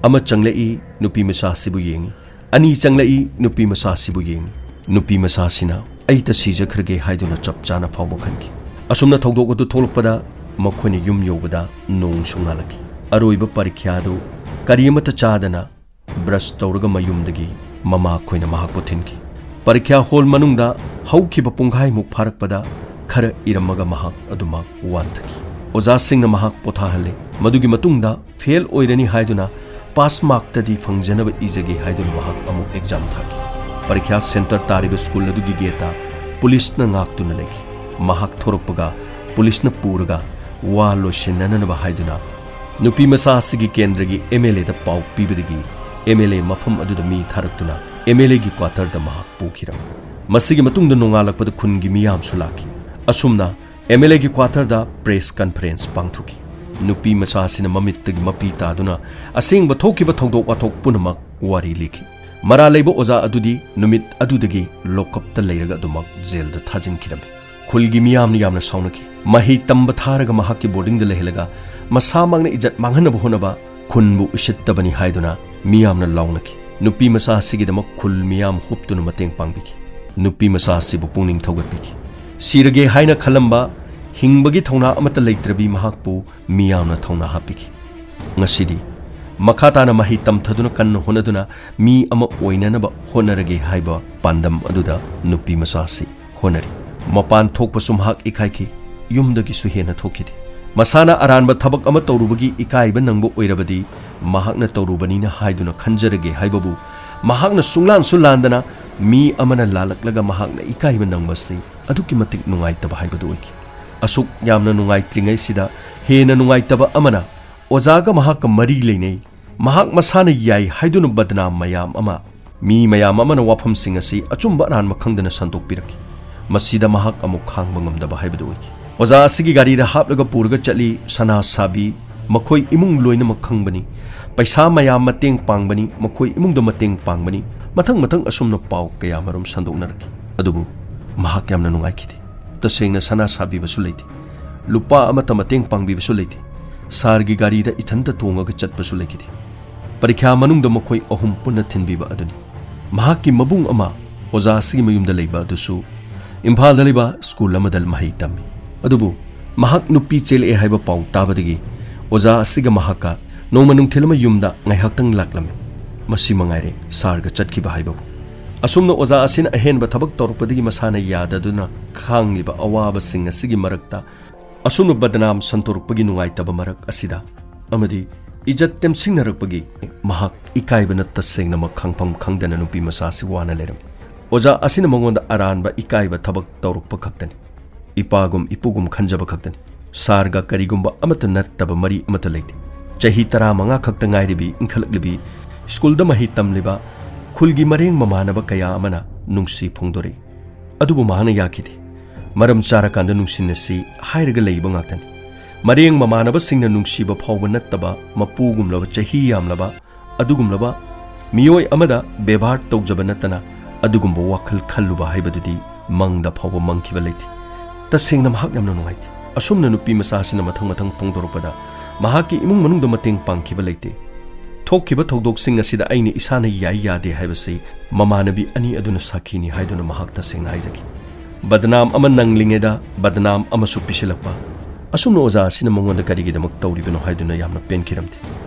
ꯑꯃ ꯆꯪꯂꯛꯏ, ꯅꯨꯄꯤ ꯃꯆꯥ ꯑꯁꯤꯕꯨ ꯌꯦꯡꯏ꯫ ꯑꯅꯤ ꯆꯪꯂꯛꯏ, ꯅꯨꯄꯤ ꯃꯆꯥ ꯑꯁꯤꯕꯨ ꯌꯦꯡꯏ꯫ ꯅꯨꯄꯤ ꯃꯆꯥ ꯑꯁꯤꯅ ꯑꯩꯇ ꯁꯤꯖꯈ꯭ꯔꯒꯦ ꯍꯥꯏꯗꯨꯅ ꯆꯞ ꯆꯥꯅ ꯐꯥꯎꯕ ꯈꯟꯈꯤ꯫ ꯑꯁꯨꯝꯅ ꯊꯧꯗꯣꯛ ꯑꯗꯨ ꯊꯣꯛꯂꯛꯄꯗ ꯃꯈꯣꯏꯅ ꯌꯨꯝ ꯌꯧꯕꯗ ꯅꯣꯡꯁꯨ ꯉꯥꯜꯂꯛꯈꯤ꯫ ꯑꯔꯣꯏꯕ ꯄꯔꯤꯈ꯭ꯌꯥ ꯑꯗꯨ ꯀꯔꯤ ꯑꯃꯠꯇ ꯆꯥꯗꯅ ꯕ꯭ꯔꯁ ꯇꯧꯔꯒ ꯃꯌꯨꯝꯗꯒꯤ ꯃꯃꯥ ꯑꯩꯈꯣꯏꯅ ꯃꯍꯥꯛꯄꯨ ꯊꯤꯟꯈꯤ꯫ ꯄꯔꯤꯈ꯭ꯌꯥ ꯍꯣꯜ ꯃꯅꯨꯡꯗ ꯍꯧꯈꯤꯕ ꯄꯨꯡꯈꯥꯏꯃꯨꯛ ꯐꯥꯔꯛꯄꯗ ꯈꯔ ꯏꯔꯝꯃꯒ ꯃꯍꯥꯛ ꯑꯗꯨꯃꯛ ꯋꯥꯟꯊꯈꯤ꯫ ꯑꯣꯖꯥꯁꯤꯡꯅ ꯃꯍꯥꯛ ꯄꯣꯊꯥꯍꯜꯂꯦ꯫ ꯃꯗꯨꯒꯤ ꯃꯇꯨꯡꯗ ꯐꯦꯜ ꯑꯣꯏꯔꯅꯤ ꯍꯥꯏꯗꯨꯅ ꯄꯥꯁ ꯃꯥꯔꯛꯇꯗꯤ ꯐꯪꯖꯅꯕ ꯏꯖꯒꯦ ꯍꯥꯏꯗꯨꯅ ꯃꯍꯥꯛ ꯑꯃꯨꯛ ꯑꯦꯛꯖꯥꯝ ꯊꯥꯈꯤ꯫ ꯄꯔꯤꯈ꯭ꯌꯥ ꯁꯦꯟꯇꯔ ꯇꯥꯔꯤꯕ ꯁ꯭ꯀꯨꯜ ꯑꯗꯨꯒꯤ ꯒꯦꯠꯇ ꯄꯨꯂꯤꯁꯅ ꯉꯥꯛꯇꯨꯅ ꯂꯩꯈꯤ꯫ ꯃꯍꯥꯛ ꯊꯣꯔꯛꯄꯒ ꯄꯨꯂꯤꯁꯅ ꯄꯨꯔꯒ ꯋꯥ ꯂꯣꯏꯁꯤꯟꯅꯅꯕ ꯍꯥꯏꯗꯨꯅ ꯅꯨꯄꯤ ꯃꯆꯥ ꯑꯁꯤꯒꯤ ꯀꯦꯟꯗ꯭ꯔꯒꯤ ꯑꯦꯝ ꯑꯦꯜ ꯑꯦꯗ ꯄꯥꯎ ꯄꯤꯕꯗꯒꯤ ꯑꯦꯝ ꯑꯦꯜ ꯑꯦ ꯃꯐꯝ ꯑꯗꯨꯗ ꯃꯤ ꯊꯥꯔꯛꯇꯨꯅ ꯑꯦꯝ ꯑꯦꯜ ꯑꯦꯒꯤ ꯀ꯭ꯋꯥꯇꯔꯗ ꯃꯍꯥꯛ ꯄꯨꯈꯤꯔꯝꯃꯤ꯫ ꯃꯁꯤꯒꯤ ꯃꯇꯨꯡꯗ ꯅꯣꯡꯉꯥꯜꯂꯛꯄꯗ ꯈꯨꯟꯒꯤ ꯃꯤꯌꯥꯝꯁꯨ ꯂꯥꯛꯈꯤ꯫ ꯑꯁꯨꯝꯅ ꯑꯦꯝ ꯑꯦꯜ ꯑꯦꯒꯤ ꯀ꯭ꯋꯥꯇꯔꯗ ꯄ꯭ꯔꯦꯁ ꯀꯟꯐꯔꯦꯟꯁ ꯄꯥꯡꯊꯣꯛꯈꯤ꯫ ꯅꯨꯄꯤ ꯃꯆꯥ ꯑꯁꯤꯅ ꯃꯃꯤꯠꯇꯒꯤ ꯃꯄꯤ ꯇꯥꯗꯨꯅ ꯑꯁꯦꯡꯕ ꯊꯣꯛꯈꯤꯕ ꯊꯧꯗꯣꯛ ꯋꯥꯊꯣꯛ ꯄꯨꯝꯅꯃꯛ ꯋꯥꯔꯤ ꯂꯤꯈꯤ꯫ ꯃꯔꯥꯜ ꯂꯩꯕ ꯑꯣꯖꯥ ꯑꯗꯨꯗꯤ ꯅꯨꯃꯤꯠ ꯑꯗꯨꯗꯒꯤ ꯂꯣꯀꯞꯇ ꯂꯩꯔꯒ ꯑꯗꯨꯃꯛ ꯖꯦꯜꯗ ꯊꯥꯖꯤꯟꯈꯤꯔꯝꯃꯤ꯫ ꯈꯨꯜꯒꯤ ꯃꯤꯌꯥꯝꯅ ꯌꯥꯝꯅ ꯁꯥꯎꯅꯈꯤ꯫ ꯃꯍꯩ ꯇꯝꯕ ꯊꯥꯔꯒ ꯃꯍꯥꯛꯀꯤ ꯕꯣꯔꯗꯤꯡꯗ ꯂꯩꯍꯜꯂꯒ ꯃꯁꯥꯃꯛꯅ ꯏꯖꯠ ꯃꯥꯡꯍꯟꯅꯕ ꯍꯣꯠꯅꯕ ꯈꯨꯟꯕꯨ ꯎꯁꯤꯠꯇꯕꯅꯤ ꯍꯥꯏꯗꯨꯅ ꯃꯤꯌꯥꯝꯅ ꯂꯥꯎꯅꯈꯤ꯫ ꯅꯨꯄꯤ ꯃꯆꯥ ꯑꯁꯤꯒꯤꯗꯃꯛ ꯈꯨꯜ ꯃꯤꯌꯥꯝ ꯍꯨꯞꯇꯨꯅ ꯃꯇꯦꯡ ꯄꯥꯡꯕꯤꯈꯤ꯫ ꯅꯨꯄꯤ ꯃꯆꯥ ꯑꯁꯤꯕꯨ ꯄꯨꯛꯅꯤꯡ ꯊꯧꯒꯠꯄꯤꯈꯤ꯫ ꯁꯤꯔꯒꯦ ꯍꯥꯏꯅ ꯈꯜꯂꯝꯕ, ꯍꯤꯡꯕꯒꯤ ꯊꯧꯅꯥ ꯑꯃꯠꯇ ꯂꯩꯇ꯭ꯔꯕꯤ ꯃꯍꯥꯛꯄꯨ ꯃꯤꯌꯥꯝꯅ ꯊꯧꯅꯥ ꯍꯥꯞꯄꯤꯈꯤ꯫ ꯉꯁꯤꯗꯤ ꯃꯈꯥ ꯇꯥꯅ ꯃꯍꯩ ꯇꯝꯊꯗꯨꯅ ꯀꯟꯅ ꯍꯣꯠꯅꯗꯨꯅ ꯃꯤ ꯑꯃ ꯑꯣꯏꯅꯅꯕ ꯍꯣꯠꯅꯔꯒꯦ ꯍꯥꯏꯕ ꯄꯥꯟꯗꯝ ꯑꯗꯨꯗ ꯅꯨꯄꯤ ꯃꯆꯥ ꯑꯁꯤ ꯍꯣꯠꯅꯔꯤ꯫ ꯃꯄꯥꯟ ꯊꯣꯛꯄꯁꯨ ꯃꯍꯥꯛ ꯏꯀꯥꯏꯈꯤ, ꯌꯨꯝꯗꯒꯤꯁꯨ ꯍꯦꯟꯅ ꯊꯣꯛꯈꯤꯗꯦ꯫ ꯃꯁꯥꯅ ꯑꯔꯥꯟꯕ ꯊꯕꯛ ꯑꯃ ꯇꯧꯔꯨꯕꯒꯤ ꯏꯀꯥꯏꯕ ꯅꯪꯕ ꯑꯣꯏꯔꯕꯗꯤ ꯃꯍꯥꯛꯅ ꯇꯧꯔꯨꯕꯅꯤꯅ ꯍꯥꯏꯗꯨꯅ ꯈꯟꯖꯔꯒꯦ ꯍꯥꯏꯕꯕꯨ ꯃꯍꯥꯛꯅ ꯁꯨꯡꯂꯥꯟꯁꯨ ꯂꯥꯟꯗꯅ ꯃꯤ ꯑꯃꯅ ꯂꯥꯜꯂꯛꯂꯒ ꯃꯍꯥꯛꯅ ꯏꯀꯥꯏꯕ ꯅꯪꯕꯁꯤ ꯑꯗꯨꯛꯀꯤ ꯃꯇꯤꯛ ꯅꯨꯡꯉꯥꯏꯇꯕ ꯍꯥꯏꯕꯗꯨ ꯑꯣꯏꯈꯤ꯫ ꯑꯁꯨꯛ ꯌꯥꯝꯅ ꯅꯨꯡꯉꯥꯏꯇ꯭ꯔꯤꯉꯩꯁꯤꯗ ꯍꯦꯟꯅ ꯅꯨꯡꯉꯥꯏꯇꯕ ꯑꯃꯅ ꯑꯣꯖꯥꯒ ꯃꯍꯥꯛꯀ ꯃꯔꯤ ꯂꯩꯅꯩ, ꯃꯍꯥꯛ ꯃꯁꯥꯅ ꯌꯥꯏ ꯍꯥꯏꯗꯨꯅ ꯕꯗꯅꯥꯝ ꯃꯌꯥꯝ ꯑꯃ, ꯃꯤ ꯃꯌꯥꯝ ꯑꯃꯅ ꯋꯥꯐꯝꯁꯤꯡ ꯑꯁꯤ ꯑꯆꯨꯝꯕ ꯑꯔꯥꯟꯕ ꯈꯪꯗꯅ ꯁꯟꯗꯣꯛꯄꯤꯔꯛꯈꯤ꯫ ꯃꯁꯤꯗ ꯃꯍꯥꯛ ꯑꯃꯨꯛ ꯈꯥꯡꯕ ꯉꯝꯗꯕ ꯍꯥꯏꯕꯗꯨ ꯑꯣꯏꯈꯤ꯫ ꯑꯣꯖꯥ ꯑꯁꯤꯒꯤ ꯒꯥꯔꯤꯗ ꯍꯥꯞꯂꯒ ꯄꯨꯔꯒ ꯆꯠꯂꯤ꯫ ꯁꯅꯥ ꯁꯥꯕꯤ ꯃꯈꯣꯏ ꯏꯃꯨꯡ ꯂꯣꯏꯅꯃꯛ ꯈꯪꯕꯅꯤ꯫ ꯄꯩꯁꯥ ꯃꯌꯥꯝ ꯃꯇꯦꯡ ꯄꯥꯡꯕꯅꯤ, ꯃꯈꯣꯏ ꯏꯃꯨꯡꯗ ꯃꯇꯦꯡ ꯄꯥꯡꯕꯅꯤ꯫ ꯃꯊꯪ ꯃꯊꯪ ꯑꯁꯨꯝꯅ ꯄꯥꯎ ꯀꯌꯥ ꯃꯔꯨꯝ ꯁꯟꯗꯣꯛꯅꯔꯛꯈꯤ꯫ ꯑꯗꯨꯕꯨ ꯃꯍꯥꯛ ꯌꯥꯝꯅ ꯅꯨꯡꯉꯥꯏꯈꯤꯗꯦ꯫ ꯇꯁꯦꯡꯅ ꯁꯅꯥ ꯁꯥꯕꯤꯕꯁꯨ ꯂꯩꯇꯦ, ꯂꯨꯄꯥ ꯑꯃꯠꯇ ꯃꯇꯦꯡ ꯄꯥꯡꯕꯤꯕꯁꯨ ꯂꯩꯇꯦ꯫ ꯁꯥꯔꯒꯤ ꯒꯥꯔꯤꯗ ꯏꯊꯟꯇ ꯇꯣꯡꯉꯒ ꯆꯠꯄꯁꯨ ꯂꯩꯈꯤꯗꯦ꯫ ꯄꯔꯤꯈ꯭ꯌꯥ ꯃꯅꯨꯡꯗ ꯃꯈꯣꯏ ꯑꯍꯨꯝ ꯄꯨꯟꯅ ꯊꯤꯟꯕꯤꯕ ꯑꯗꯨꯅꯤ꯫ ꯃꯍꯥꯛꯀꯤ ꯃꯕꯨꯡ ꯑꯃ ꯑꯣꯖꯥ ꯑꯁꯤꯒꯤ ꯃꯌꯨꯝꯗ ꯂꯩꯕ ꯑꯗꯨꯁꯨ ꯏꯝꯐꯥꯜꯗ ꯂꯩꯕ ꯁ꯭ꯀꯨꯜ ꯑꯃꯗ ꯃꯍꯩ ꯇꯝꯃꯤ꯫ ꯑꯗꯨꯕꯨ ꯃꯍꯥꯛ ꯅꯨꯄꯤ ꯆꯦꯜꯂꯛꯑꯦ ꯍꯥꯏꯕ ꯄꯥꯎ ꯇꯥꯕꯗꯒꯤ ꯑꯣꯖꯥ ꯑꯁꯤꯒ ꯃꯍꯥꯛꯀ ꯅꯣꯡꯃ ꯅꯨꯡꯊꯤꯜ ꯑꯃ ꯌꯨꯝꯗ ꯉꯥꯏꯍꯥꯛꯇꯪ ꯂꯥꯛꯂꯝꯃꯤ꯫ ꯃꯁꯤ ꯃꯉꯥꯏꯔꯦ ꯁꯥꯔꯒ ꯆꯠꯈꯤꯕ ꯍꯥꯏꯕꯕꯨ꯫ ꯑꯁꯨꯝꯅ ꯑꯣꯖꯥ ꯑꯁꯤꯅ ꯑꯍꯦꯟꯕ ꯊꯕꯛ ꯇꯧꯔꯛꯄꯗꯒꯤ ꯃꯁꯥꯅ ꯌꯥꯗꯗꯨꯅ ꯈꯥꯡꯂꯤꯕ ꯑꯋꯥꯕꯁꯤꯡ ꯑꯁꯤꯒꯤ ꯃꯔꯛꯇ ꯑꯁꯨꯝꯅ ꯕꯗꯅꯥꯝ ꯁꯟꯗꯣꯔꯛꯄꯒꯤ ꯅꯨꯡꯉꯥꯏꯇꯕ ꯃꯔꯛ ꯑꯁꯤꯗ ꯑꯃꯗꯤ ꯏꯖꯠ ꯇꯦꯝꯁꯤꯡꯅꯔꯛꯄꯒꯤ ꯃꯍꯥꯛ ꯏꯀꯥꯏꯕꯅ ꯇꯁꯦꯡꯅꯃꯛ ꯈꯪꯐꯝ ꯈꯪꯗꯅ ꯅꯨꯄꯤ ꯃꯆꯥꯁꯤ ꯋꯥꯅ ꯂꯩꯔꯝꯃꯤ꯫ ꯑꯣꯖꯥ ꯑꯁꯤꯅ ꯃꯉꯣꯟꯗ ꯑꯔꯥꯟꯕ ꯏꯀꯥꯏꯕ ꯊꯕꯛ ꯇꯧꯔꯛꯄ ꯈꯛꯇꯅꯤ꯫ ꯏꯄꯥꯒꯨꯝ ꯏꯄꯨꯒꯨꯝ ꯈꯟꯖꯕ ꯈꯛꯇꯅꯤ꯫ ꯁꯥꯔꯒ ꯀꯔꯤꯒꯨꯝꯕ ꯑꯃꯠꯇ ꯅꯠꯇꯕ ꯃꯔꯤ ꯑꯃꯠꯇ ꯂꯩꯇꯦ꯫ ꯆꯍꯤ ꯇꯔꯥꯃꯉꯥ ꯈꯛꯇ ꯉꯥꯏꯔꯤꯕꯤ ꯏꯟꯈꯠꯂꯛꯂꯤꯕꯤ ꯁ꯭ꯀꯨꯜꯗ ꯃꯍꯩ ꯇꯝꯂꯤꯕ ꯈꯨꯜꯒꯤ ꯃꯔꯦꯡ ꯃꯃꯥꯟꯅꯕ ꯀꯌꯥ ꯑꯃꯅ ꯅꯨꯡꯁꯤ ꯐꯣꯡꯗꯣꯔꯛꯏ꯫ ꯑꯗꯨꯕꯨ ꯃꯍꯥꯛꯅ ꯌꯥꯈꯤꯗꯦ꯫ ꯃꯔꯝ ꯆꯥꯔꯀꯥꯟꯗ ꯅꯨꯡꯁꯤꯅꯁꯤ ꯍꯥꯏꯔꯒ ꯂꯩꯕ ꯉꯥꯛꯇꯅꯤ꯫ ꯃꯔꯦꯡ ꯃꯃꯥꯟꯅꯕꯁꯤꯡꯅ ꯅꯨꯡꯁꯤꯕ ꯐꯥꯎꯕ ꯅꯠꯇꯕ ꯃꯄꯨꯒꯨꯝꯂꯕ ꯆꯍꯤ ꯌꯥꯝꯂꯕ ꯑꯗꯨꯒꯨꯝꯂꯕ ꯃꯤꯑꯣꯏ ꯑꯃꯗ ꯕꯦꯕꯥꯔ ꯇꯧꯖꯕ ꯅꯠꯇꯅ ꯑꯗꯨꯒꯨꯝꯕ ꯋꯥꯈꯜ ꯈꯜꯂꯨꯕ ꯍꯥꯏꯕꯗꯨꯗꯤ ꯃꯪꯗ ꯐꯥꯎꯕ ꯃꯪꯈꯤꯕ ꯂꯩꯇꯦ꯫ ꯇꯁꯦꯡꯅ ꯃꯍꯥꯛ ꯌꯥꯝꯅ ꯅꯨꯡꯉꯥꯏꯇꯦ꯫ ꯑꯁꯨꯝꯅ ꯅꯨꯄꯤ ꯃꯆꯥꯁꯤꯅ ꯃꯊꯪ ꯃꯊꯪ ꯐꯣꯡꯗꯣꯔꯛꯄꯗ ꯃꯍꯥꯛꯀꯤ ꯏꯃꯨꯡ ꯃꯅꯨꯡꯗ ꯃꯇꯦꯡ ꯄꯥꯡꯈꯤꯕ ꯂꯩꯇꯦ꯫ ꯊꯣꯛꯈꯤꯕ ꯊꯧꯗꯣꯛꯁꯤꯡ ꯑꯁꯤꯗ ꯑꯩꯅ ꯏꯁꯥꯅ ꯌꯥꯏ ꯌꯥꯗꯦ ꯍꯥꯏꯕꯁꯤ ꯃꯃꯥꯟꯅꯕꯤ ꯑꯅꯤ ꯑꯗꯨꯅ ꯁꯥꯈꯤꯅꯤ ꯍꯥꯏꯗꯨꯅ ꯃꯍꯥꯛ ꯇꯁꯦꯡꯅ ꯍꯥꯏꯖꯈꯤ꯫ ꯕꯗꯅꯥꯝ ꯑꯃ ꯅꯪꯂꯤꯉꯩꯗ ꯕꯗꯅꯥꯝ ꯑꯃꯁꯨ ꯄꯤꯁꯤꯜꯂꯛꯄ꯫ ꯑꯁꯨꯝꯅ ꯑꯣꯖꯥ ꯑꯁꯤꯅ ꯃꯉꯣꯟꯗ ꯀꯔꯤꯒꯤꯗꯃꯛ ꯇꯧꯔꯤꯕꯅꯣ ꯍꯥꯏꯗꯨꯅ ꯌꯥꯝꯅ ꯄꯦꯟꯈꯤꯔꯝꯗꯦ꯫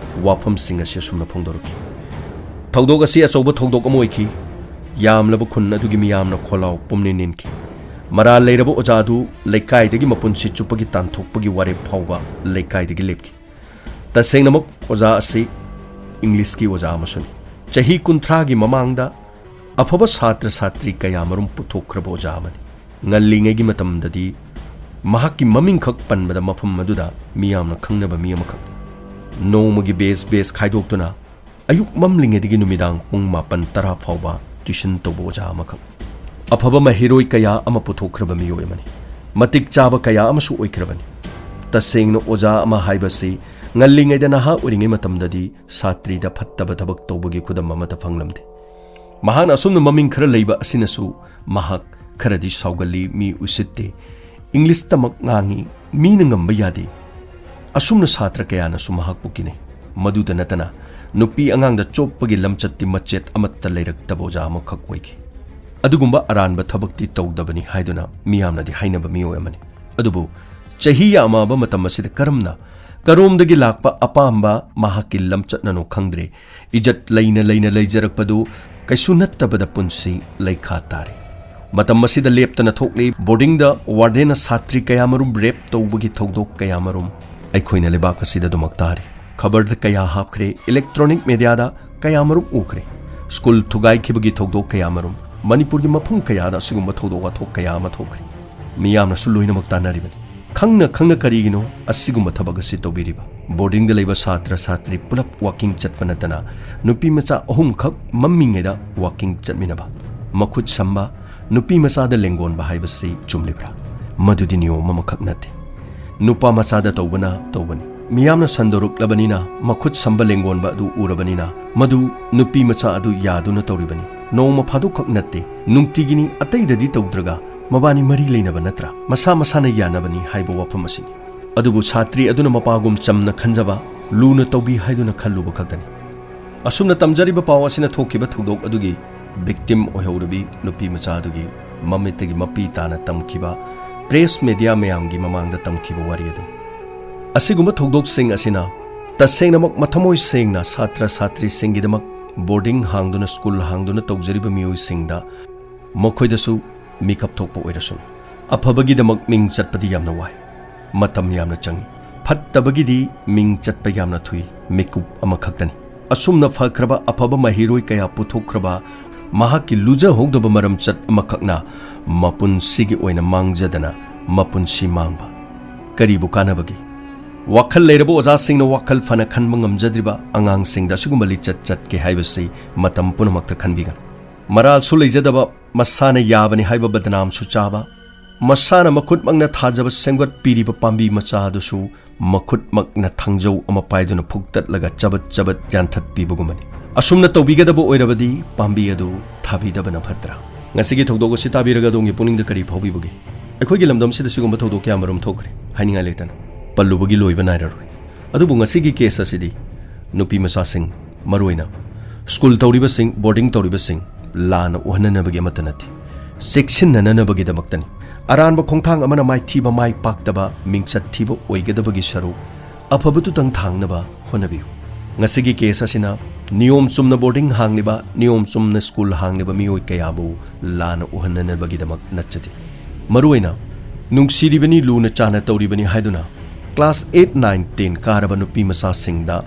ꯋꯥꯐꯝꯁꯤꯡ ꯑꯁꯤ ꯑꯁꯨꯝꯅ ꯐꯣꯡꯗꯣꯔꯛꯈꯤ꯫ ꯊꯧꯗꯣꯛ ꯑꯁꯤ ꯑꯆꯧꯕ ꯊꯧꯗꯣꯛ ꯑꯃ ꯑꯣꯏꯈꯤ꯫ ꯌꯥꯝꯂꯕ ꯈꯨꯟ ꯑꯗꯨꯒꯤ ꯃꯤꯌꯥꯝꯅ ꯈꯣꯜꯂꯥꯎ ꯄꯨꯝꯅꯤꯟ ꯅꯤꯟꯈꯤ꯫ ꯃꯔꯥꯜ ꯂꯩꯔꯕ ꯑꯣꯖꯥ ꯑꯗꯨ ꯂꯩꯀꯥꯏꯗꯒꯤ ꯃꯄꯨꯟꯁꯤ ꯆꯨꯞꯄꯒꯤ ꯇꯥꯟꯊꯣꯛꯄꯒꯤ ꯋꯥꯔꯦꯞ ꯐꯥꯎꯕ ꯂꯩꯀꯥꯏꯗꯒꯤ ꯂꯦꯞꯈꯤ꯫ ꯇꯁꯦꯡꯅꯃꯛ ꯑꯣꯖꯥ ꯑꯁꯤ ꯏꯪꯂꯤꯁꯀꯤ ꯑꯣꯖꯥ ꯑꯃꯁꯨꯅꯤ꯫ ꯆꯍꯤ ꯀꯨꯟꯊ꯭ꯔꯥꯒꯤ ꯃꯃꯥꯡꯗ ꯑꯐꯕ ꯁꯥꯇ꯭ꯔ ꯁꯥꯇ꯭ꯔꯤ ꯀꯌꯥ ꯃꯔꯨꯝ ꯄꯨꯊꯣꯛꯈ꯭ꯔꯕ ꯑꯣꯖꯥ ꯑꯃꯅꯤ꯫ ꯉꯜꯂꯤꯉꯩꯒꯤ ꯃꯇꯝꯗꯗꯤ ꯃꯍꯥꯛꯀꯤ ꯃꯃꯤꯡꯈꯛ ꯄꯟꯕꯗ ꯃꯐꯝ ꯑꯗꯨꯗ ꯃꯤꯌꯥꯝꯅ ꯈꯪꯅꯕ ꯃꯤ ꯑꯃꯈꯛ꯫ ꯅꯣꯡꯃꯒꯤ ꯕꯦꯁ ꯕꯦꯁ ꯈꯥꯏꯗꯣꯛꯇꯨꯅ ꯑꯌꯨꯛ ꯃꯝꯂꯤꯉꯩꯗꯒꯤ ꯅꯨꯃꯤꯗꯥꯡ ꯄꯨꯡ ꯃꯥꯄꯟ ꯇꯔꯥ ꯐꯥꯎꯕ ꯇ꯭ꯌꯨꯁꯟ ꯇꯧꯕ ꯑꯣꯖꯥ ꯑꯃꯈꯛ꯫ ꯑꯐꯕ ꯃꯍꯩꯔꯣꯏ ꯀꯌꯥ ꯑꯃ ꯄꯨꯊꯣꯛꯈ꯭ꯔꯕ ꯃꯤꯑꯣꯏ ꯑꯃꯅꯤ꯫ ꯃꯇꯤꯛ ꯆꯥꯕ ꯀꯌꯥ ꯑꯃꯁꯨ ꯑꯣꯏꯈ꯭ꯔꯕꯅꯤ꯫ ꯇꯁꯦꯡꯅ ꯑꯣꯖꯥ ꯑꯃ ꯍꯥꯏꯕꯁꯤ ꯉꯜꯂꯤꯉꯩꯗ, ꯅꯍꯥ ꯑꯣꯏꯔꯤꯉꯩ ꯃꯇꯝꯗꯗꯤ ꯁꯥꯇ꯭ꯔꯤꯗ ꯐꯠꯇꯕ ꯊꯕꯛ ꯇꯧꯕꯒꯤ ꯈꯨꯗꯝ ꯑꯃꯠꯇ ꯐꯪꯂꯝꯗꯦ꯫ ꯃꯍꯥꯛꯅ ꯑꯁꯨꯝꯅ ꯃꯃꯤꯡ ꯈꯔ ꯂꯩꯕ ꯑꯁꯤꯅꯁꯨ ꯃꯍꯥꯛ ꯈꯔꯗꯤ ꯁꯥꯎꯒꯜꯂꯤ, ꯃꯤ ꯎꯁꯤꯠꯇꯦ, ꯏꯪꯂꯤꯁꯇꯃꯛ ꯉꯥꯡꯏ, ꯃꯤꯅ ꯉꯝꯕ ꯌꯥꯗꯦ꯫ ꯑꯁꯨꯝꯅ ꯁꯥꯇ꯭ꯔ ꯀꯌꯥꯅꯁꯨ ꯃꯍꯥꯛꯄꯨ ꯀꯤꯅꯩ꯫ ꯃꯗꯨꯗ ꯅꯠꯇꯅ ꯅꯨꯄꯤ ꯑꯉꯥꯡꯗ ꯆꯣꯞꯄꯒꯤ ꯂꯝꯆꯠꯇꯤ ꯃꯆꯦꯠ ꯑꯃꯠꯇ ꯂꯩꯔꯛꯇꯕ ꯑꯣꯖꯥ ꯑꯃꯈꯛ ꯑꯣꯏꯈꯤ꯫ ꯑꯗꯨꯒꯨꯝꯕ ꯑꯔꯥꯟꯕ ꯊꯕꯛꯇꯤ ꯇꯧꯗꯕꯅꯤ ꯍꯥꯏꯗꯨꯅ ꯃꯤꯌꯥꯝꯅꯗꯤ ꯍꯥꯏꯅꯕ ꯃꯤꯑꯣꯏ ꯑꯃꯅꯤ꯫ ꯑꯗꯨꯕꯨ ꯆꯍꯤ ꯌꯥꯝꯃꯛꯑꯕ ꯃꯇꯝ ꯑꯁꯤꯗ ꯀꯔꯝꯅ, ꯀꯔꯣꯝꯗꯒꯤ ꯂꯥꯛꯄ ꯑꯄꯥꯝꯕ ꯃꯍꯥꯛꯀꯤ ꯂꯝꯆꯠꯅꯅꯣ ꯈꯪꯗ꯭ꯔꯦ, ꯏꯖꯠ ꯂꯩꯅ ꯂꯩꯅ ꯂꯩꯖꯔꯛꯄꯗꯨ ꯀꯩꯁꯨ ꯅꯠꯇꯕꯗ ꯄꯨꯟꯁꯤ ꯂꯩꯈꯥ ꯇꯥꯔꯦ꯫ ꯃꯇꯝ ꯑꯁꯤꯗ ꯂꯦꯞꯇꯅ ꯊꯣꯛꯂꯤ꯫ ꯕꯣꯔꯗꯤꯡꯗ ꯋꯥꯔꯗꯦꯟꯅ ꯁꯥꯇ꯭ꯔꯤ ꯀꯌꯥꯃꯔꯨꯝ ꯔꯦꯞ ꯇꯧꯕꯒꯤ ꯊꯧꯗꯣꯛ ꯀꯌꯥꯃꯔꯨꯝ ꯑꯩꯈꯣꯏꯅ ꯂꯩꯕꯥꯛ ꯑꯁꯤꯗ ꯑꯗꯨꯃꯛ ꯇꯥꯔꯤ꯫ ꯈꯕꯔꯗ ꯀꯌꯥ ꯍꯥꯞꯈ꯭ꯔꯦ, ꯏꯂꯦꯛꯇ꯭ꯔꯣꯅꯤꯛ ꯃꯦꯗꯤꯌꯥꯗ ꯀꯌꯥꯃꯔꯨꯝ ꯎꯈ꯭ꯔꯦ꯫ ꯁ꯭ꯀꯨꯜ ꯊꯨꯒꯥꯏꯈꯤꯕꯒꯤ ꯊꯧꯗꯣꯛ ꯀꯌꯥꯃꯔꯨꯝ, ꯃꯅꯤꯄꯨꯔꯒꯤ ꯃꯐꯝ ꯀꯌꯥꯗ ꯑꯁꯤꯒꯨꯝꯕ ꯊꯧꯗꯣꯛ ꯋꯥꯊꯣꯛ ꯀꯌꯥ ꯑꯃ ꯊꯣꯛꯈ꯭ꯔꯦ꯫ ꯃꯤꯌꯥꯝꯅꯁꯨ ꯂꯣꯏꯅꯃꯛ ꯇꯥꯟꯅꯔꯤꯕꯅꯤ꯫ ꯈꯪꯅ ꯈꯪꯅ ꯀꯔꯤꯒꯤꯅꯣ ꯑꯁꯤꯒꯨꯝꯕ ꯊꯕꯛ ꯑꯁꯤ ꯇꯧꯕꯤꯔꯤꯕ? ꯕꯣꯔꯗꯤꯡꯗ ꯂꯩꯕ ꯁꯥꯇ꯭ꯔ ꯁꯥꯇ꯭ꯔꯤ ꯄꯨꯂꯞ ꯋꯥꯀꯤꯡ ꯆꯠꯄ ꯅꯠꯇꯅ ꯅꯨꯄꯤ ꯃꯆꯥ ꯑꯍꯨꯝꯈꯛ ꯃꯝꯃꯤꯉꯩꯗ ꯋꯥꯀꯤꯡ ꯆꯠꯃꯤꯟꯅꯕ, ꯃꯈꯨꯠ ꯁꯝꯕ, ꯅꯨꯄꯤ ꯃꯆꯥꯗ ꯂꯦꯡꯒꯣꯟꯕ ꯍꯥꯏꯕꯁꯤ ꯆꯨꯝꯂꯤꯕ꯭ꯔꯥ? ꯃꯗꯨꯗꯤ ꯅꯤꯌꯣꯝ ꯑꯃꯈꯛ ꯅꯠꯇꯦ꯫ ꯅꯨꯄꯥ ꯃꯆꯥꯗ ꯇꯧꯕꯅ ꯇꯧꯕꯅꯤ꯫ ꯃꯤꯌꯥꯝꯅ ꯁꯟꯗꯣꯔꯛꯂꯕꯅꯤꯅ, ꯃꯈꯨꯠ ꯁꯝꯕ ꯂꯦꯡꯒꯣꯟꯕ ꯑꯗꯨ ꯎꯔꯕꯅꯤꯅ, ꯃꯗꯨ ꯅꯨꯄꯤ ꯃꯆꯥ ꯑꯗꯨ ꯌꯥꯗꯨꯅ ꯇꯧꯔꯤꯕꯅꯤ꯫ ꯅꯣꯡꯃ ꯐꯥꯗꯣꯛꯈꯛ ꯅꯠꯇꯦ, ꯅꯨꯡꯇꯤꯒꯤꯅꯤ꯫ ꯑꯇꯩꯗꯗꯤ ꯇꯧꯗ꯭ꯔꯒ ꯃꯕꯥꯅꯤ ꯃꯔꯤ ꯂꯩꯅꯕ ꯅꯠꯇ꯭ꯔꯥ? ꯃꯁꯥ ꯃꯁꯥꯅ ꯌꯥꯅꯕꯅꯤ ꯍꯥꯏꯕ ꯋꯥꯐꯝ ꯑꯁꯤꯅꯤ꯫ ꯑꯗꯨꯕꯨ ꯁꯥꯇ꯭ꯔꯤ ꯑꯗꯨꯅ ꯃꯄꯥꯒꯨꯝ ꯆꯝꯅ ꯈꯟꯖꯕ, ꯂꯨꯅ ꯇꯧꯕꯤ ꯍꯥꯏꯗꯨꯅ ꯈꯜꯂꯨꯕ ꯈꯛꯇꯅꯤ꯫ ꯑꯁꯨꯝꯅ ꯇꯝꯖꯔꯤꯕ ꯄꯥꯎ ꯑꯁꯤꯅ ꯊꯣꯛꯈꯤꯕ ꯊꯧꯗꯣꯛ ꯑꯗꯨꯒꯤ ꯚꯤꯛꯇꯤꯝ ꯑꯣꯏꯍꯧꯔꯕꯤ ꯅꯨꯄꯤ ꯃꯆꯥ ꯑꯗꯨꯒꯤ ꯃꯃꯤꯠꯇꯒꯤ ꯃꯄꯤ ꯇꯥꯅ ꯇꯝꯈꯤꯕ, ꯄ꯭ꯔꯦꯁ ꯃꯦꯗꯤꯌꯥ ꯃꯌꯥꯝꯒꯤ ꯃꯃꯥꯡꯗ ꯇꯝꯈꯤꯕ ꯋꯥꯔꯤ ꯑꯗꯨꯅꯤ꯫ ꯑꯁꯤꯒꯨꯝꯕ ꯊꯧꯗꯣꯛꯁꯤꯡ ꯑꯁꯤꯅ ꯇꯁꯦꯡꯅꯃꯛ ꯃꯊꯃꯣꯏ ꯁꯦꯡꯅ ꯁꯥꯇ꯭ꯔ ꯁꯥꯇ꯭ꯔꯤꯁꯤꯡꯒꯤꯗꯃꯛ ꯕꯣꯔꯗꯤꯡ ꯍꯥꯡꯗꯨꯅ, ꯁ꯭ꯀꯨꯜ ꯍꯥꯡꯗꯨꯅ ꯇꯧꯖꯔꯤꯕ ꯃꯤꯑꯣꯏꯁꯤꯡꯗ ꯃꯈꯣꯏꯗꯁꯨ ꯃꯤꯀꯞ ꯊꯣꯛꯄ ꯑꯣꯏꯔꯁꯅꯨ꯫ ꯑꯐꯕꯒꯤꯗꯃꯛ ꯃꯤꯡ ꯆꯠꯄꯗꯤ ꯌꯥꯝꯅ ꯋꯥꯏ, ꯃꯇꯝ ꯌꯥꯝꯅ ꯆꯪꯏ꯫ ꯐꯠꯇꯕꯒꯤꯗꯤ ꯃꯤꯡ ꯆꯠꯄ ꯌꯥꯝꯅ ꯊꯨꯏ, ꯃꯤꯀꯨꯞ ꯑꯃꯈꯛꯇꯅꯤ꯫ ꯑꯁꯨꯝꯅ ꯐꯈ꯭ꯔꯕ ꯑꯐꯕ ꯃꯍꯩꯔꯣꯏ ꯀꯌꯥ ꯄꯨꯊꯣꯛꯈ꯭ꯔꯕ ꯃꯍꯥꯛꯀꯤ ꯂꯨꯖꯍꯧꯗꯕ ꯃꯔꯝꯆꯠ ꯑꯃꯈꯛꯅ ꯃꯄꯨꯟꯁꯤꯒꯤ ꯑꯣꯏꯅ ꯃꯥꯡꯖꯗꯅ ꯃꯄꯨꯟꯁꯤ ꯃꯥꯡꯕ ꯀꯔꯤꯕꯨ ꯀꯥꯟꯅꯕꯒꯦ? ꯋꯥꯈꯜ ꯂꯩꯔꯕ ꯑꯣꯖꯥꯁꯤꯡꯅ ꯋꯥꯈꯜ ꯐꯅ ꯈꯟꯕ ꯉꯝꯖꯗ꯭ꯔꯤꯕ ꯑꯉꯥꯡꯁꯤꯡꯗ ꯑꯁꯤꯒꯨꯝꯕ ꯂꯤꯆꯠ ꯆꯠꯀꯦ ꯍꯥꯏꯕꯁꯤ ꯃꯇꯝ ꯄꯨꯝꯅꯃꯛꯇ ꯈꯟꯕꯤꯒꯅꯨ꯫ ꯃꯔꯥꯜꯁꯨ ꯂꯩꯖꯗꯕ, ꯃꯁꯥꯅ ꯌꯥꯕꯅꯤ ꯍꯥꯏꯕ ꯕꯗꯅꯥꯝꯁꯨ ꯆꯥꯕ, ꯃꯁꯥꯅ ꯃꯈꯨꯠꯃꯛꯅ ꯊꯥꯖꯕ ꯁꯦꯝꯒꯠꯄꯤꯔꯤꯕ ꯄꯥꯝꯕꯤ ꯃꯆꯥ ꯑꯗꯨꯁꯨ ꯃꯈꯨꯠꯃꯛꯅ ꯊꯥꯡꯖꯧ ꯑꯃ ꯄꯥꯏꯗꯨꯅ ꯐꯨꯛꯇꯠꯂꯒ ꯆꯕꯠ ꯆꯕꯠ ꯌꯥꯟꯊꯠꯄꯤꯕꯒꯨꯝꯕꯅꯤ꯫ ꯑꯁꯨꯝꯅ ꯇꯧꯕꯤꯒꯗꯕ ꯑꯣꯏꯔꯕꯗꯤ ꯄꯥꯝꯕꯤ ꯑꯗꯨ ꯊꯥꯕꯤꯗꯕꯅ ꯐꯠꯇ꯭ꯔꯥ? ꯉꯁꯤꯒꯤ ꯊꯧꯗꯣꯛ ꯑꯁꯤ ꯇꯥꯕꯤꯔꯒ ꯑꯗꯣꯝꯒꯤ ꯄꯨꯛꯅꯤꯡꯗ ꯀꯔꯤ ꯐꯥꯎꯕꯤꯕꯒꯦ? ꯑꯩꯈꯣꯏꯒꯤ ꯂꯝꯗꯝꯁꯤꯗ ꯁꯤꯒꯨꯝꯕ ꯊꯧꯗꯣꯛ ꯀꯌꯥ ꯃꯔꯨꯝ ꯊꯣꯛꯈ꯭ꯔꯦ, ꯍꯥꯏꯅꯤꯡꯉꯥꯏ ꯂꯩꯇꯅ꯫ ꯄꯜꯂꯨꯕꯒꯤ ꯂꯣꯏꯕ ꯅꯥꯏꯔꯔꯣꯏ꯫ ꯑꯗꯨꯕꯨ ꯉꯁꯤꯒꯤ ꯀꯦꯁ ꯑꯁꯤꯗꯤ ꯅꯨꯄꯤ ꯃꯆꯥꯁꯤꯡ, ꯃꯔꯨꯑꯣꯏꯅ ꯁ꯭ꯀꯨꯜ ꯇꯧꯔꯤꯕꯁꯤꯡ, ꯕꯣꯔꯗꯤꯡ ꯇꯧꯔꯤꯕꯁꯤꯡ ꯂꯥꯟꯅ ꯎꯍꯟꯅꯅꯕꯒꯤ ꯑꯃꯠꯇ ꯅꯠꯇꯦ, ꯆꯦꯛꯁꯤꯟꯅꯅꯕꯒꯤꯗꯃꯛꯇꯅꯤ꯫ ꯑꯔꯥꯟꯕ ꯈꯣꯡꯊꯥꯡ ꯑꯃꯅ ꯃꯥꯏꯊꯤꯕ, ꯃꯥꯏ ꯄꯥꯛꯇꯕ, ꯃꯤꯡꯆꯠ ꯊꯤꯕ ꯑꯣꯏꯒꯗꯕꯒꯤ ꯁꯔꯨꯛ ꯑꯐꯕꯗꯨꯇꯪ ꯊꯥꯡꯅꯕ ꯍꯣꯠꯅꯕꯤꯌꯨ꯫ ꯉꯁꯤꯒꯤ ꯀꯦꯁ ꯑꯁꯤꯅ ꯅꯤꯌꯣꯝ ꯆꯨꯝꯅ ꯕꯣꯔꯗꯤꯡ ꯍꯥꯡꯂꯤꯕ, ꯅꯤꯌꯣꯝ ꯆꯨꯝꯅ ꯁ꯭ꯀꯨꯜ ꯍꯥꯡꯂꯤꯕ ꯃꯤꯑꯣꯏ ꯀꯌꯥꯕꯨ ꯂꯥꯟꯅ ꯎꯍꯟꯅꯅꯕꯒꯤꯗꯃꯛ ꯅꯠꯆꯗꯦ꯫ ꯃꯔꯨꯑꯣꯏꯅ ꯅꯨꯡꯁꯤꯔꯤꯕꯅꯤ, ꯂꯨꯅ ꯆꯥꯟꯅ ꯇꯧꯔꯤꯕꯅꯤ ꯍꯥꯏꯗꯨꯅ ꯀ꯭ꯂꯥꯁ eight, nine, ten ꯀꯥꯔꯕ ꯅꯨꯄꯤ ꯃꯆꯥꯁꯤꯡꯗ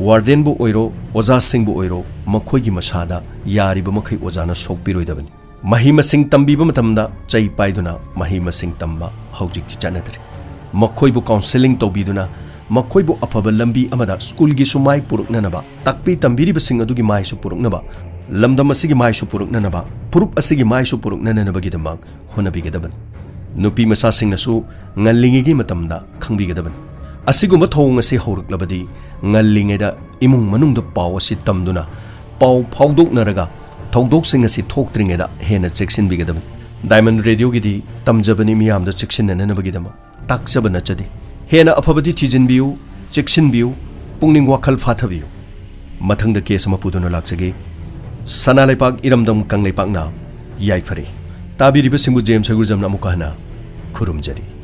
ꯋꯥꯔꯗꯦꯟꯕꯨ ꯑꯣꯏꯔꯣ, ꯑꯣꯖꯥꯁꯤꯡꯕꯨ ꯑꯣꯏꯔꯣ, ꯃꯈꯣꯏꯒꯤ ꯃꯁꯥꯗ ꯌꯥꯔꯤꯕ ꯃꯈꯩ ꯑꯣꯖꯥꯅ ꯁꯣꯛꯄꯤꯔꯣꯏꯗꯕꯅꯤ꯫ ꯃꯍꯩ ꯃꯁꯤꯡ ꯇꯝꯕꯤꯕ ꯃꯇꯝꯗ ꯆꯩ ꯄꯥꯏꯗꯨꯅ ꯃꯍꯩ ꯃꯁꯤꯡ ꯇꯝꯕ ꯍꯧꯖꯤꯛꯇꯤ ꯆꯠꯅꯗ꯭ꯔꯦ꯫ ꯃꯈꯣꯏꯕꯨ ꯀꯥꯎꯟꯁꯦꯂꯤꯡ ꯇꯧꯕꯤꯗꯨꯅ ꯃꯈꯣꯏꯕꯨ ꯑꯐꯕ ꯂꯝꯕꯤ ꯑꯃꯗ ꯁ꯭ꯀꯨꯜꯒꯤꯁꯨ ꯃꯥꯏ ꯄꯨꯔꯛꯅꯅꯕ, ꯇꯥꯛꯄꯤ ꯇꯝꯕꯤꯔꯤꯕꯁꯤꯡ ꯑꯗꯨꯒꯤ ꯃꯥꯏꯁꯨ ꯄꯨꯔꯛꯅꯕ, ꯂꯝꯗꯝ ꯑꯁꯤꯒꯤ ꯃꯥꯏꯁꯨ ꯄꯨꯔꯛꯅꯅꯕ, ꯐꯨꯔꯨꯞ ꯑꯁꯤꯒꯤ ꯃꯥꯏꯁꯨ ꯄꯨꯔꯛꯅꯅꯕꯒꯤꯗꯃꯛ ꯍꯣꯠꯅꯕꯤꯒꯗꯕꯅꯤ꯫ ꯅꯨꯄꯤ ꯃꯆꯥꯁꯤꯡꯅꯁꯨ ꯉꯜꯂꯤꯉꯩꯒꯤ ꯃꯇꯝꯗ ꯈꯪꯕꯤꯒꯗꯕꯅꯤ꯫ ꯑꯁꯤꯒꯨꯝꯕ ꯊꯧꯑꯣꯡ ꯑꯁꯤ ꯍꯧꯔꯛꯂꯕꯗꯤ ꯉꯜꯂꯤꯉꯩꯗ ꯏꯃꯨꯡ ꯃꯅꯨꯡꯗ ꯄꯥꯎ ꯑꯁꯤ ꯇꯝꯗꯨꯅ, ꯄꯥꯎ ꯐꯥꯎꯗꯣꯛꯅꯔꯒ ꯊꯧꯗꯣꯛꯁꯤꯡ ꯑꯁꯤ ꯊꯣꯛꯇ꯭ꯔꯤꯉꯩꯗ ꯍꯦꯟꯅ ꯆꯦꯛꯁꯤꯟꯕꯤꯒꯗꯕꯅꯤ꯫ ꯗꯥꯏꯃꯟ ꯔꯦꯗꯤꯑꯣꯒꯤꯗꯤ ꯇꯝꯖꯕꯅꯤ ꯃꯤꯌꯥꯝꯗ ꯆꯦꯛꯁꯤꯟꯅꯅꯕꯒꯤꯗꯃꯛ, ꯇꯥꯛꯆꯕ ꯅꯠꯆꯗꯦ꯫ ꯍꯦꯟꯅ ꯑꯐꯕꯗꯤ ꯊꯤꯖꯤꯟꯕꯤꯌꯨ, ꯆꯦꯛꯁꯤꯟꯕꯤꯌꯨ, ꯄꯨꯛꯅꯤꯡ ꯋꯥꯈꯜ ꯐꯥꯊꯕꯤꯌꯨ꯫ ꯃꯊꯪꯗ ꯀꯦꯁ ꯑꯃ ꯄꯨꯗꯨꯅ ꯂꯥꯛꯆꯒꯦ꯫ ꯁꯅꯥ ꯂꯩꯄꯥꯛ ꯏꯔꯝꯗꯝ ꯀꯪꯂꯩꯄꯥꯛꯅ ꯌꯥꯏꯐꯔꯦ꯫ ꯇꯥꯕꯤꯔꯤꯕꯁꯤꯡꯕꯨ ꯖꯦꯝꯁ ꯁꯒꯨꯔꯖꯝꯅ ꯑꯃꯨꯛꯀ ꯍꯟꯅ ꯈꯨꯔꯨꯝꯖꯔꯤ꯫